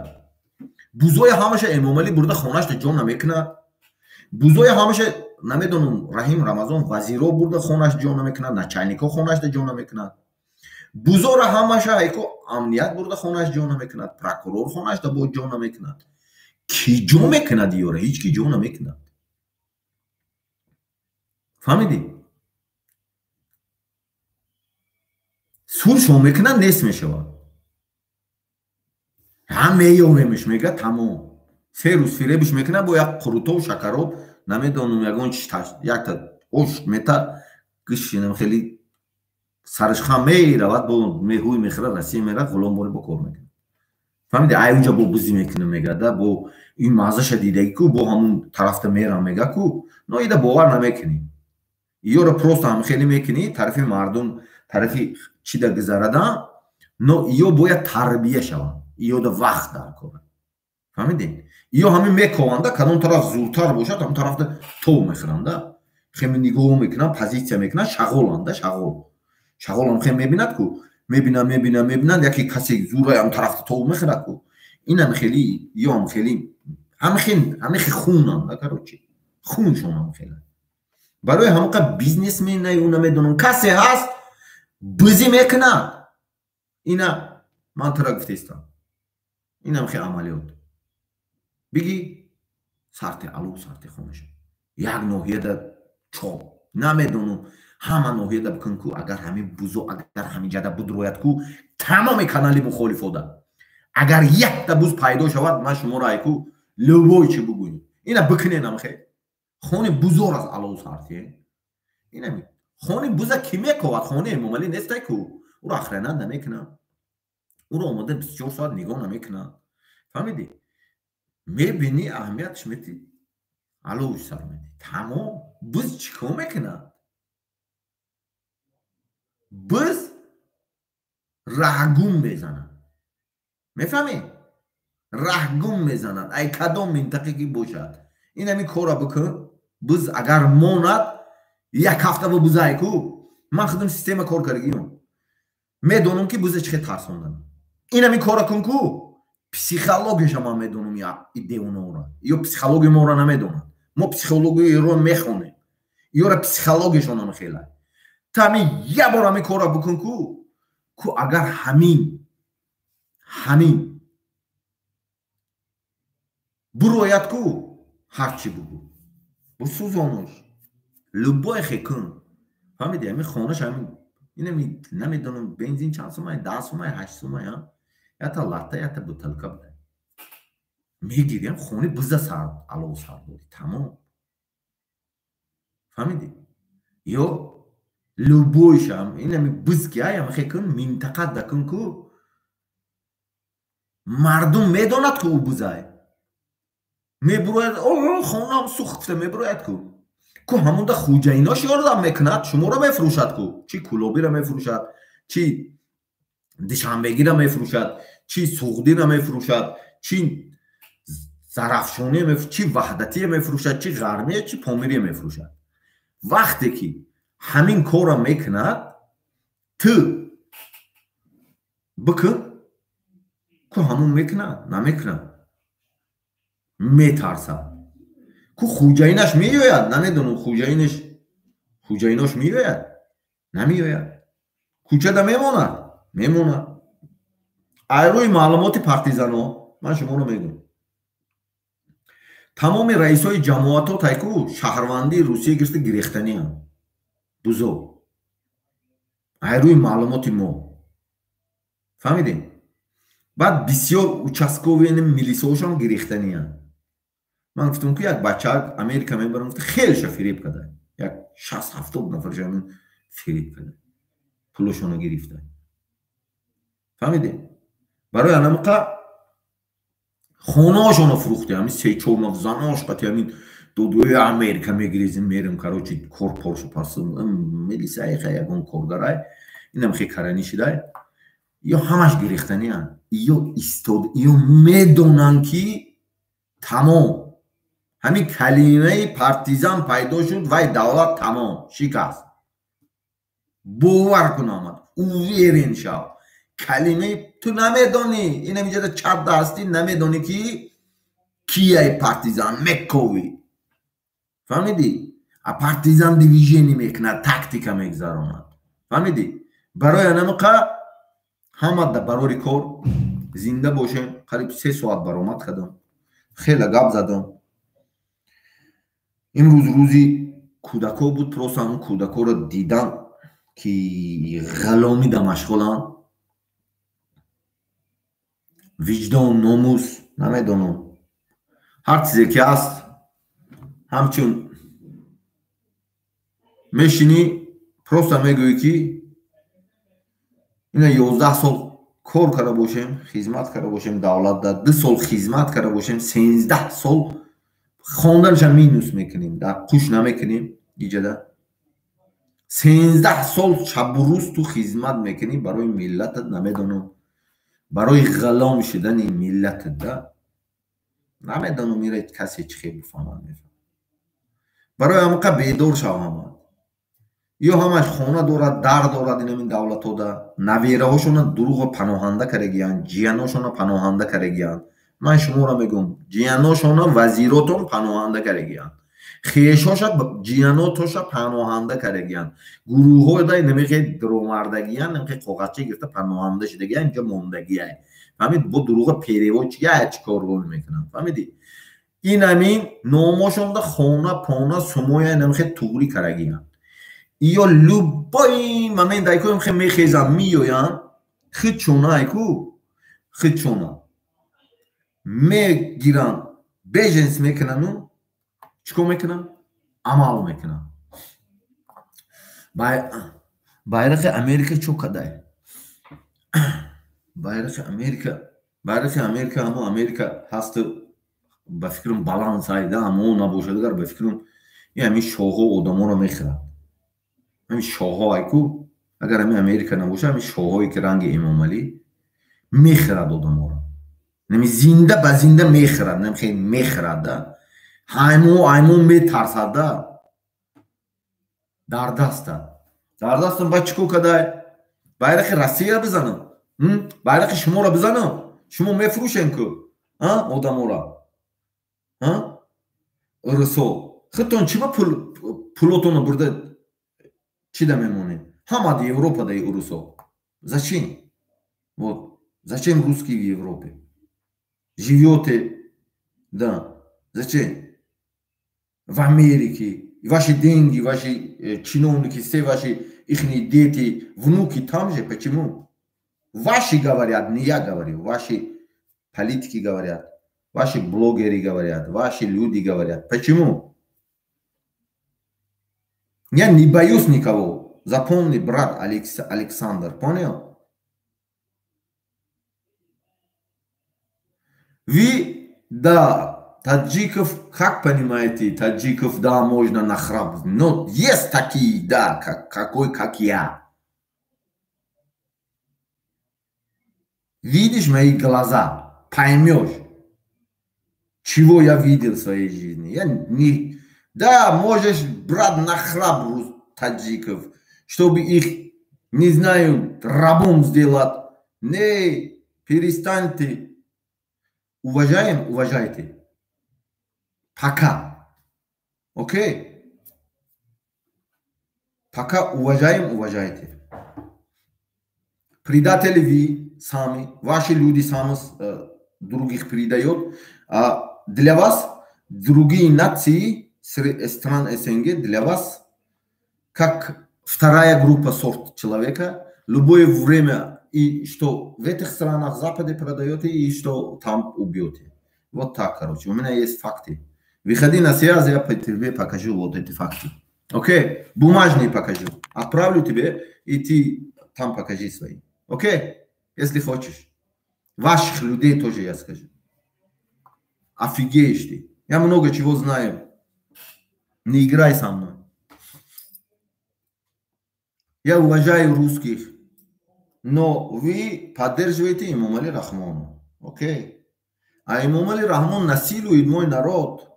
Speaker 1: Бузои ҳамаша Эмомалӣ бурда хонашда ҷо намекунад. Бузои ҳамаша намедонам Раҳим Рамазон вазиро бурда хонаш ҷо намекунад, начальнико хонашда ҷо намекунад. Бузора ҳамаша айко амният бурда хонаш ҷо намекунад, прокурор хонашда бо ҷо намекунад. Ки ҷо мекунад ёра? Ҳеҷ ки ҷо намекунад. Фаҳмидӣ? Суршо мекунад, нест мешавад. Ҳам меёвемш, мега тамом. 3 рӯз фиребш мекунад бо як қурутов, шакароб, намедонам ягон чи, якта ош мета гишинам хеле сараш хам меравад, бо меҳӯй мехӯрад, Россия меравад, ғуломборӣ бо кор мекунад. Фаҳмидӣ? Ай унҷа бо бузӣ мекунам мега да, бо ин маззаша дидаги ку, бо ҳамун тарафта мерам мега ку, но ида бовар намекунӣ. Иёро просто ҳам хеле мекунӣ, тарафи мардум, тарафи чида гузарада, но иё бояд тарбия шаванд. Иёда вақт дар кора. Фаҳмидӣ? Иё ҳамин мекованда, кадом тараф зуртар бошад, ҳамон тарафда тов мехӯранда. Хеле нигоҳ мекунанд, позитсия мекунанд, шағоланда, шағол. Шағолам хеле мебинад ку, мебинад, мебинад, мебинад, яке касе зурай ҳам тарафда тов мехӯрад ку. Инам хеле, иёам хеле, ҳамин хеле хунанда, короче. Хуншон ҳам хеле. Барои ҳамоқа бизнесмен ю намедонам, касе ҳаст бузӣ мекунад. Ина ман тура гуфтаистам. Инам хеле амалиёт. Биги сарти алу, сарти хонаша. Як ноҳияда чоп. Намедонам, ҳама ноҳияда бикун ку, агар ҳамин бузо, агар ҳамин ҷада будрояд ку, тамоми канали мухолифода. Агар якта буз пайдо шавад, ман шуморо айку любой чи бугӯем. Ина бикуненам хе. Хони бузор аз алу сарти. Инами хони буза ки мековад? Хони Эмомалӣ нестай ку. Ӯро охранат намекунад. Ӯро омода 24 соат нигоҳ намекунад. Фаҳмидӣ? Мебинӣ аҳамиятш метӣ, аловш сар метӣ. Тамом. Буз чӣ кор мекунад? Буз раҳгум мезанад. Мефаҳмӣ? Раҳгум мезанад. Ай кадом минтақе ки бошад. Ин ҳамин корро бикун. Буз агар монад, як ҳафта бо бузай ку. Ман худам система кор кардагиам. Медонам ки буза чӣ хел тарсондан. Ин ҳамин корро кун ку. Психологияша ман медонам, я девонаора. Ё психология моро намедонад. Мо психологияро мехонем. Ёра психологияшон ҳам хеле. Та ҳамин як бор ҳамин корро бикун ку, ку агар ҳамин бурояд ку, ҳарчи бугӯ. Бусӯзонаш. Любой хе кун. Фаҳмидӣ? Ҳамин хонаш ҳамин инами намедонам бензин чанд сумай, 10 сумай, 8 сумай, ҳа? Ята латта, ята бутылка буда. Мегирем, хони буза сар, алов сар додӣ. Тамом. Фаҳмидӣ? Ё любойшам, инами буз ки ай ам хе кун, минтақа да кун ку, мардум медонад ку ӯ бузай. Мебурояд, о, хонам сӯхт гуфта мебурояд ку. Ку ҳамонда хуҷаинош ёрдам мекунад, шуморо мефурӯшад ку. Чи Кулобиро мефурӯшад, чи Душанбегиро мефурӯшад, чи Суғдиро мефурӯшад, чи Зарафшониро мефурӯшад, чи Ваҳдатиро мефурӯшад, чи Ғармия, чи Помириро мефурӯшад. Вақте ки ҳамин корро мекунад, ту бикун, ку ҳамон мекунад, намекунад. Метарсад. Ку хуҷаинаш меояд, намедонам хуҷаинош меояд, намеояд. Кӯчада мемонад, мемонад. Ай рӯи маълумоти партизано ман шуморо мегӯям. Тамоми раисои ҷамоатҳо тайку шаҳрвандии Русия гирифта гирехтанианд. Бузо. Ай рӯи маълумоти мо. Фаҳмидем? Баъд бисёр участковые милисаошам гирехтанианд. Ман гуфтам ки як бача Америка мебарам, гуфта хелеша фиреб карда. Як 60-70 нафарша фиреб карда. Пулошонро гирифта. Фаҳмидӣ? Барои анамиқа хонаошонро фурӯхте, ҳамин се-чор наф занош қати ҳамин додгоҳи Америка мегирезим, мерем, короче, кор поршу пас милисияи хай ягон коргарай, инам хе каранӣ шидай. Ё ҳамаш гирехтанианд, ё истод, ё медонанд, ки тамом. Ҳамин калимаи партизан пайдо шуд, вай давлат тамом шикаст. Бовар кун, омад, уверен шав. Калимаи ту намедонӣ, инам иҷода чапда ҳастӣ, намедонӣ, ки кияй партизан мековӣ. Фаҳмидӣ? А партизан движение мекунад, тактика мегузаронад. Фаҳмидӣ? Барои анамиқа ҳама барори кор, зинда бошем. Қариб 3 соат баромад кардам, хеле гап задам. Имрӯз рӯзи кӯдако буд, просто ҳамн кӯдакоро дидам, ки ғаломида машғуланд. Виҷдон, номус, намедонам, ҳар чизе ки ҳаст, ҳамчун мешинӣ, просто мегӯӣ, ки ина 11 сол кор карда бошем, хизмат карда бошем давлатда, 2 сол хизмат карда бошем, 13 сол хонданша минус мекунем, дар қуш намекунем. Иҷада 13 сол шабу рӯз ту хизмат мекунӣ барои миллатат, намедонам, барои ғалом шудани миллатат да, намедонам, ира касе чӣ хел бифаҳмад, мефаҳмад. Барои ҳамақа бедор шав ҳама. Ё ҳамаш хона дорад, дар дорад, инамин давлатҳода навераҳошона дурӯғо паноҳанда карагиянд, ҷияношона паноҳанда карагиянд. Ман шуморо мегӯм, ҷияношона вазиротон паноҳанда карагиянд, хешоша, ҷиянотоша паноҳанда карагиянд. Гурӯҳҳода намехе дуромардагиянд, намехе коғазча гирифта паноҳанда шудагиянд, инҷо мондагиай. Фаҳмид? Бо дурӯға переводчига чӣ коргон мекунанд, фаҳмидӣ? Ин амин номошонда хона пона сумоя намехе туғрӣ карагиянд. Ё любой момент айку мехе мехезанд, меоянд, худшона айку худшона мегиранд, беженец мекунану чӣ кор мекунанд? Амал мекунанд. Байрақи Америка чо кадай? Байрақи Америка, байрақи Америка, ҳамо Америка ҳасту, ба фикрам, баланс айда, ҳамо набошад агар, ба фикрам, и ҳамин шоҳҳо одаморо мехӯрад. Ҳамин шоҳҳо айку, агар ҳамин Америка набошад, ҳамин шоҳҳое, ки ранги Эмомалӣ, мехӯрад одаморо, нами зинда ба зинда мехӯрад, намхе мехӯрад да, ҳаймо аймо метарсад да, дар даста, дар дастам. Ба чӣ кор кадай? Байрақи Россия бизанам, байрақи шуморо бизанам? Шумо мефурӯшем ку одаморо, русо. Худтон чӣ ба пулотонро бурда чида мемонем? Ҳамад Европа даи урусо. Зачем? Вот зачем русский в Европе живете, да? Зачем в Америке ваши деньги, ваши чиновники, все ваши, ихние дети, внуки там же? Почему? Ваши говорят, не я говорю, ваши политики говорят, ваши блогеры говорят, ваши люди говорят. Почему? Я не боюсь никого. Запомни, брат Александр, понял? Вы, да, таджиков, как понимаете, таджиков, да, можно нахрап, но есть такие, да, какой, как я. Видишь мои глаза, поймешь, чего я видел в своей жизни. Я не. Да, можешь, брат, нахрап таджиков, чтобы их, не знаю, рабом сделать. Не, перестаньте. Уважаем, уважайте. Пока. Окей? Пока уважаем, уважайте. Предатели вы сами, ваши люди сами других предают. А для вас другие нации стран СНГ для вас как вторая группа, сорт человека. Любое время и что в этих странах Западе продаете, и что там убьете. Вот так, короче. У меня есть факты. Выходи на связь, я тебе покажу вот эти факты. Окей? Бумажные покажу. Отправлю тебе, и ты там покажи свои. Окей? Если хочешь. Ваших людей тоже я скажу. Офигеешь ты. Я много чего знаю. Не играй со мной. Я уважаю русских. Но вы поддерживаете Эмомали Рахмона. Окей? А Эмомали Рахмон насилует мой народ.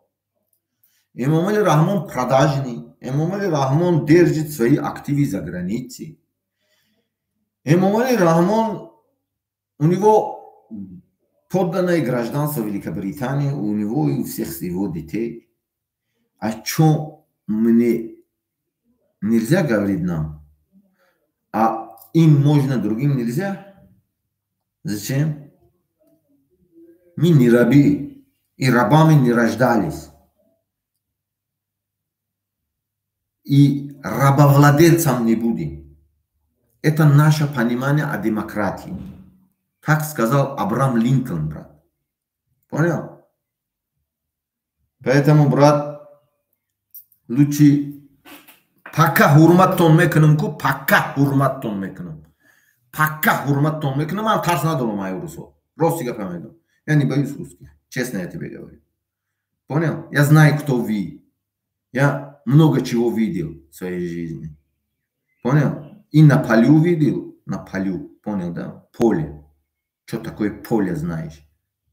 Speaker 1: Эмомали Рахмон продажный. Эмомали Рахмон держит свои активы за границей. Эмомали Рахмон, у него подданное гражданство Великобритании, у него и у всех его детей. О чем мне нельзя говорить нам? А им можно, другим нельзя? Зачем? Мы не рабы, и рабами не рождались. И рабовладельцам не будем. Это наше понимание о демократии. Так сказал Абрам Линкольн, брат. Понял? Поэтому, брат, лучше пока ҳурматтон мекунам ку, пока ҳурматтон мекунам. Пока ҳурматтон мекунам, ман тарс надорам ай урусо. Рости гапа мегӯям. Я не боюсь русских. Честно я тебе говорю. Понял? Я знаю, кто вы. Я много чего видел в своей жизни. Понял? И на полю видел, на полю, понял, да? Поле. Что такое поле, знаешь?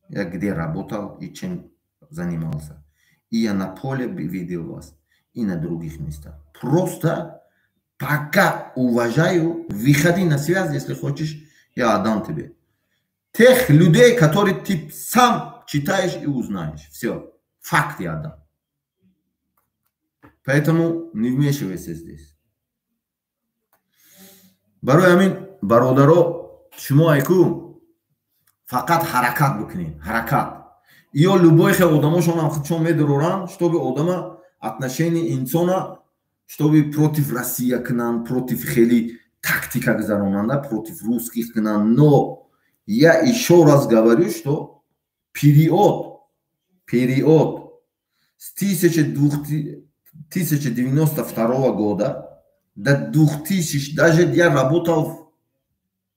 Speaker 1: Я где работал и чем занимался. И я на поле видел вас, и на других местах. Просто пока уважаю, выходи на связь, если хочешь, я отдам тебе. Тех людей, которые ты сам читаешь и узнаешь. Все, факт я отдам. Поэтому не вмешивайся здесь. Барои ҳамин бародаро, шумо айку фақат ҳаракат бикунед, ҳаракат. Ё любой хел одамошон худшон медуроранд, чтобы одама отношение инсона, чтобы против Россия кунанд, против хели тактика гузаронанда, против русских кунанд. Но я еще раз говорю, что период с 1992 года до 2000, даже я работал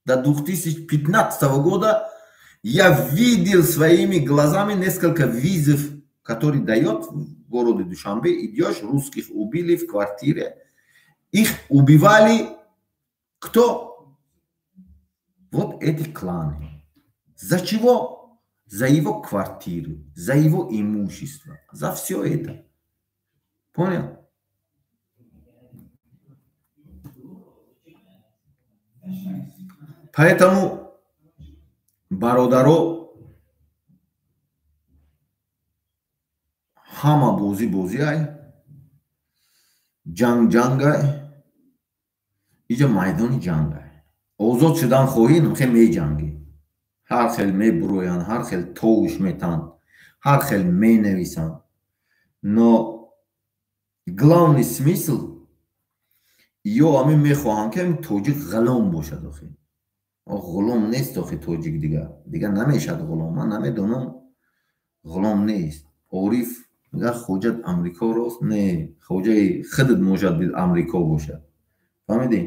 Speaker 1: до 2015 года, я видел своими глазами несколько визов, которые дает в городе Душанбе. Идешь, русских убили в квартире. Их убивали кто? Вот эти кланы. За чего? За его квартиру, за его имущество, за все это. Понял? Поэтому, бародаро, ҳама бозӣ бозӣ ай, ҷанг ҷанг ай, иҷа майдони ҷанг ай. Озод шудан хоҳӣ, хел меҷангӣ. Ҳар хел мебуроянд, ҳар хел товуш метанд, ҳар хел менависанд. Но главный смысл ё ҳамин мехоҳам, ки ҳамин тоҷик ғулом бошад. Охи ғулом нест, охи тоҷик дига намешад ғулом. Ман намедонам, ғулом нест. Ориф мегӯяд хоҷат Амрико рост? Не, хоҷаи худат мошад Амрико бошад. Фаҳмидӣ?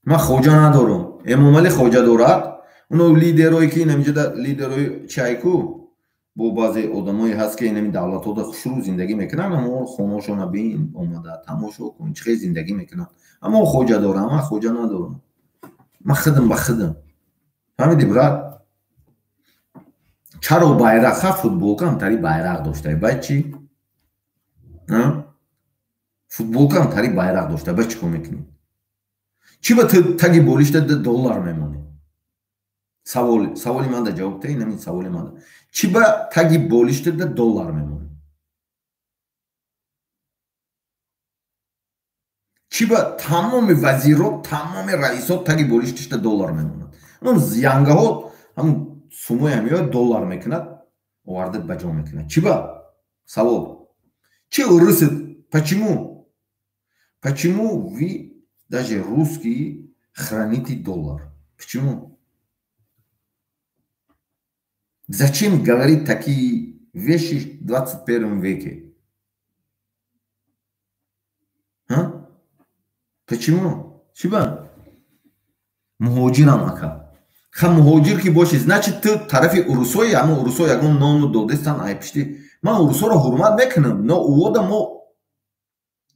Speaker 1: Ман хоҷа надорам. Эмомалӣ хоҷа дорад. Оно лидерое ки инамиҷода лидерои чайку бо баъзе одамое ҳаст, ки инами давлатҳода хушрӯ зиндагӣ мекунанд, аммо хонашона бин, омада тамошо кун, чӣ хел зиндагӣ мекунанд. Аммо хоҷа дорам, ман хоҷа надорам. Ман худам ба худам. Фаҳмидӣ, брат? Чаро байрақ? Ха, футболка ҳамтари байрақ дошта. Баъд чӣ? Футболка ҳамтари байрақ дошта. Баъд чӣ кор мекунӣ? Чӣ ба таги болишта доллар мемонӣ? Саволи манда ҷавоб те, инамин саволи манда. Чӣ ба таги болишта доллар мемонӣ? Чӣ ба тамоми вазирот, тамоми раисот таги болишташта доллар мемонад? Ҳамон янгаҳо, ҳамон сумои ҳамиё доллар мекунад, оварда ба ҷо мекунад. Чӣ ба? Савол. Чӣ урусит? Почему? Почему вы даже русские храните доллар? Почему? Зачем говорить такие вещи в 21 веке? А? Почему? Чего? Муҳоҷирам ака. Ха муҳоҷир ки бошӣ, значит ту тарафи урусои, ҳамун урусо ягон нону додестан ай пишти. Ман урусоро ҳурмат мекунам, но увода мо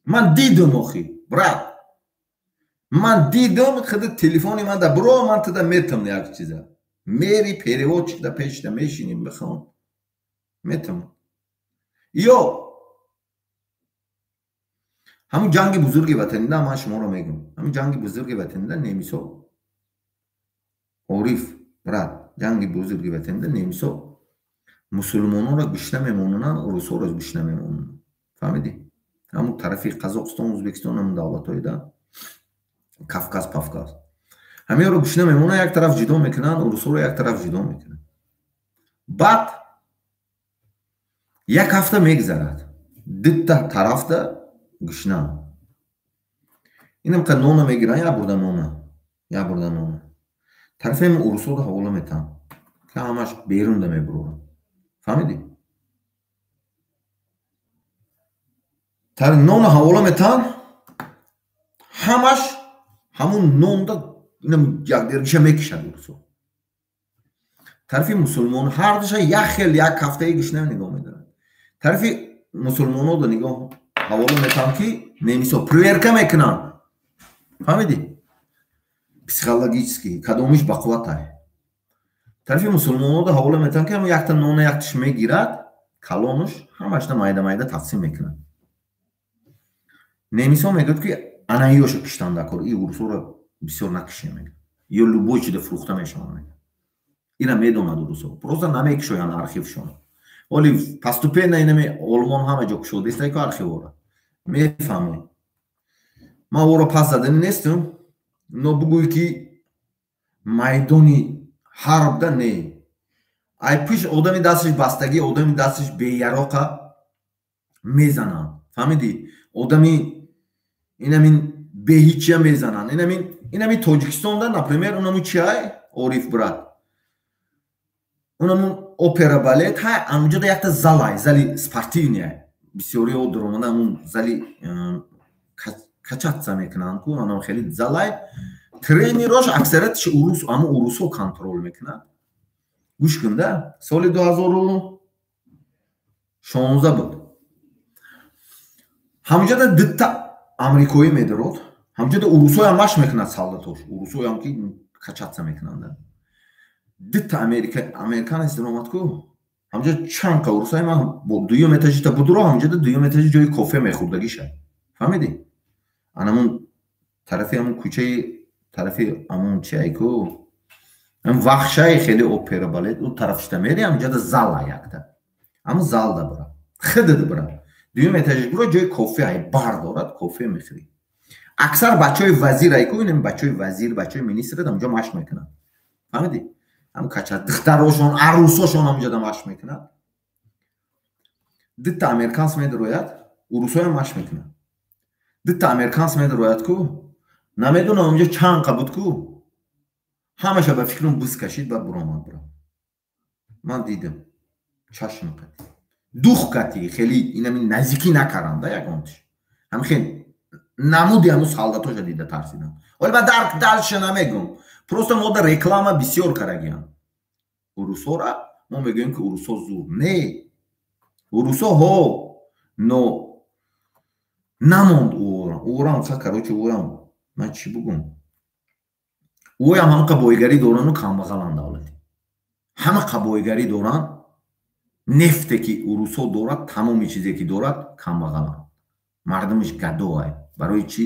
Speaker 1: ман дидам охи, брат. Ман дидам, худи телефони ман да бро, ман туда метам як чиза. Мери переводчик да пешда мешинем бихон. Метам. Ё ҳамун ҷанги бузурги ватанида ман шуморо мегӯм. Ҳамун ҷанги бузурги ватанида немисо Ориф, брат, ҷанги бузурги ватанида немисо мусулмононро гушна мемонанд, русоро гушна мемонанд. Фаҳмидӣ? Ҳамун тарафи Қазоқистон, Ӯзбекистон, ҳамун давлатҳои да Кавказ, Павказ. Ҳаминро гушна мемонанд, як тараф ҷудо мекунанд, русоро як тараф ҷудо мекунанд. Баъд як ҳафта мегзарад. Дутта тарафда гушна. Инам қа нона мегиранд, як бурда нона, як бурда нона. Тарафи ҳамин урусоро ҳавола метаҳанд, ки ҳамаш берунда мебуроранд. Фаҳмидӣ? Нона ҳавола метаҳанд, ҳамаш ҳамун нонда инам якдергиша мекишад урусо. Тарафи мусулмон ҳардуша як хел як ҳафтаи гушна нигоҳ медоранд. Тарафи мусулмонода нигоҳ ҳавола метаҳанд, ки немисо проверка мекунанд. Фаҳмидӣ? Психологически кадомиш бақувватай. Тарафи мусулмонода ҳавола метаҳанд, ки якта нона якташ мегирад, калонуш ҳамашна майда майда тақсим мекунад. Немисо мегӯяд, ки анаиёшо киштан дакор, и урусоро бисёр накишем, мегӯяд. Ё любой чида фурӯхта мешаванд, мегӯяд. Ира медонад урусо, просто намекушоянд архившон. Оли постепенно инами Олмон ҳама ҷо кушодаиста ку архивора. Мефаҳмед. Ман ӯро пас задани нестам, но бугӯй ки майдони ҳарбда не. Ай пиш одами дасташ бастагӣ, одами дасташ беяроқа мезананд. Фаҳмидӣ? Одами инамин беҳичия мезананд. Инамин Тоҷикистонда, например, унаму чиай? Ориф брат. Унаму опера балет ҳай, анҷода якта залай, зали спортивный. Бисёриҳо дуромада ҳамун зали качатса мекунанд ку, анам хеле залай. Тренерош аксариятш урус, аммо урусҳо контрол мекунад. Гӯш кун да, соли 2016 буд. Ҳамҷода дутта амрикоӣ медарод, ҳамҷода урусҳоям машқ мекунад солдатош, урусҳоям ки качатса мекунанд. Дутта американец даромад ку, ҳамҷода чанд қа урусҳои ман бо дуюм этажита будро, ҳамҷода дуюм этажи ҷои кофе мехӯрдагиша. Фаҳмидӣ? Анамун тарафи ҳамун кӯчаи тарафи ҳамун чиай ку, ҳам вахшаи хеле опера балет, у тарафшта мери, ҳамҷода зала якта. Ҳамун залда бура, хидд бура. Дуюм этажиш бура, ҷои кофе ай бар дорад, кофе мехӯрӣ. Аксар бачаҳои вазир ай ку, инам бачаҳои вазир, бачаҳои министр ҳамҷо машқ мекунанд. Фаҳмидӣ? Ҳам кача духтарошон, арӯсошон ҳамҷода машқ мекунанд. Дутта американс медарояд, урусоям машқ мекунанд. Дутта американс медарояд ку, намедонам ҳамҷо чанд қа буд ку, ҳамаша ба фикрам буз кашид, баъд буромад бура. Ман дидам, чашм қати. Дух кати, хеле инами наздикӣ накаранда ягонтиш. Ҳам хел намуди ҳамун солдатоша дида тарсидам. Оли ба дарк дальше намегӯм. Просто мо да реклама бисёр карагиям. Урусора мо мегӯем ки урусо зур. Не. Урусо ҳо, но намонд ӯра. Ӯрам ха, короче, ӯрам. Ман чӣ бугум? Ӯям ҳамақа бойгарӣ дорану камбағаланд давлати. Ҳамақа бойгарӣ доранд, нефте ки урусо дорад, тамоми чизе ки дорад, камбағаланд. Мардумаш гадоай. Барои чӣ?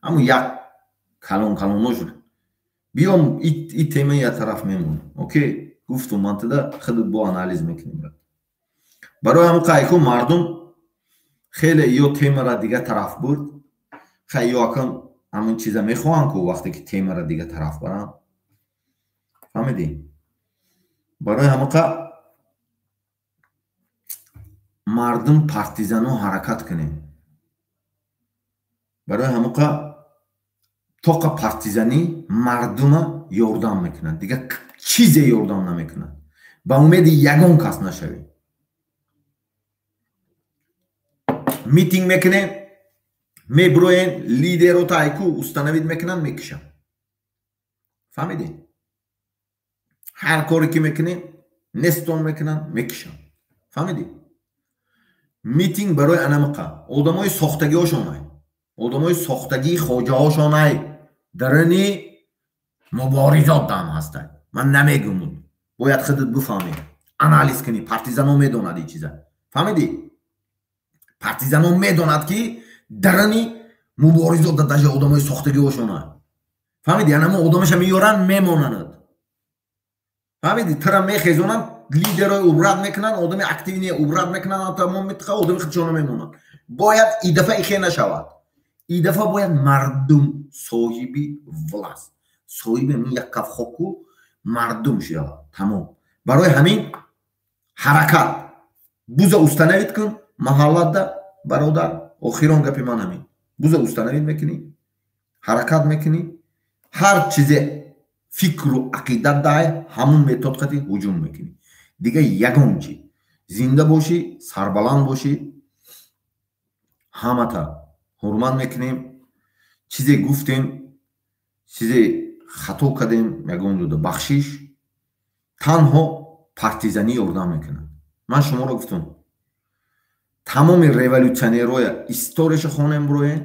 Speaker 1: Ҳамун як калон калонош биём и тема як тараф мемонем. Окей, гуфтум ман туда худат бо анализ мекунем. Барои ҳамун қайку мардум хеле ё темара дигар тараф бурд, хай ё акам ҳамун чиза мехоҳанд ку вақте ки темара дигар тараф баранд. Фаҳмидӣ? Барои ҳамақа мардум партизано ҳаракат кунем. Барои ҳамақа тоқа партизанӣ мардума ёрдам мекунад, дигар чизе ёрдам намекунад. Ба умеди ягон кас нашавем. Митинг мекунем, меброен, лидеро тайку установид мекунанд, мекушанд. Фаҳмидӣ? Ҳар коре ки мекунӣ, нестон мекунанд, мекушанд. Фаҳмидӣ? Митинг барои анамиқа одамои сохтагиҳошонай, одамои сохтагии хоҷаҳошонай, дарани муборизот дам ҳастай. Ман намегум, бояд худат бифаҳмӣ, анализ кунӣ. Партизано медонад ин чиза, фаҳмидӣ? Партизано медонад, ки дарани муборизот даже одамои сохтагиҳошонай, фаҳмидӣ? Анамо одамаша меёранд, мемонанд, фаҳмидӣ? Тира мехезонанд, лидерои убрать мекунанд, одами активный убрать мекунанд, тамом митқа одами худшона мемонанд. Бояд и дафъа ихе нашавад. И дафъа бояд мардум соҳиби власть, соҳиби як каф хоку мардум шавад, тамом. Барои ҳамин ҳаракат буза установить кун маҳаллада, бародар. Охирон гапи ман ҳамин: буза установить мекунӣ, ҳаракат мекунӣ, ҳар чизе фикру ақидат даҳай, ҳамун метод қати ҳуҷум мекунӣ. Дига ягон чи. Зинда бошӣ, сарбаланд бошӣ, ҳамата ҳурмат мекунем. Чизе гуфтем, чизе хато кардем, ягон ҷода бахшиш. Танҳо партизанӣ ёрдам мекунад. Ман шуморо гуфтам, тамоми революционероя историяша хонем, бироем.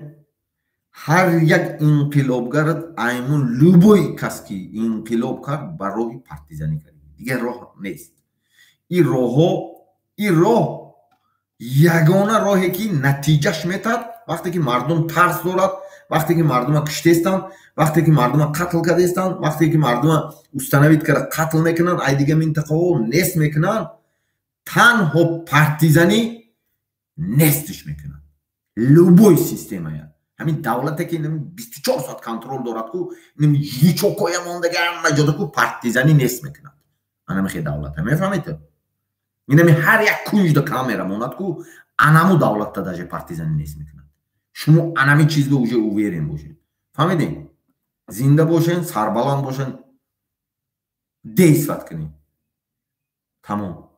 Speaker 1: Ҳар як инқилобгарат аймун, любой кас ки инқилоб кард, ба роҳи партизанӣ кард, дигар роҳ нест. Ин роҳҳо, ин роҳ ягона роҳе, ки натиҷаш метад. Вақте ки мардум тарс дорад, вақте ки мардума киштестанд, вақте ки мардума қатл кардестанд, вақте ки мардума установить карда қатл мекунанд, ай дига минтақаҳо нест мекунанд, танҳо партизанӣ нестиш мекунанд любой системая. Ҳамин давлате, ки 24 соат контроль дорад ку, жучокоя мондаги ҳама ҷода ку, партизанӣ нест мекунад анамихе давлата, мефаҳмед? Инами ҳар як кунҷда камера монад ку, анаму давлатта даже партизанӣ нест мекунад. Шумо анами чизба уже уверен бошед, фаҳмидем? Зинда бошен, сарбаланд бошен, действовать кунед, тамом.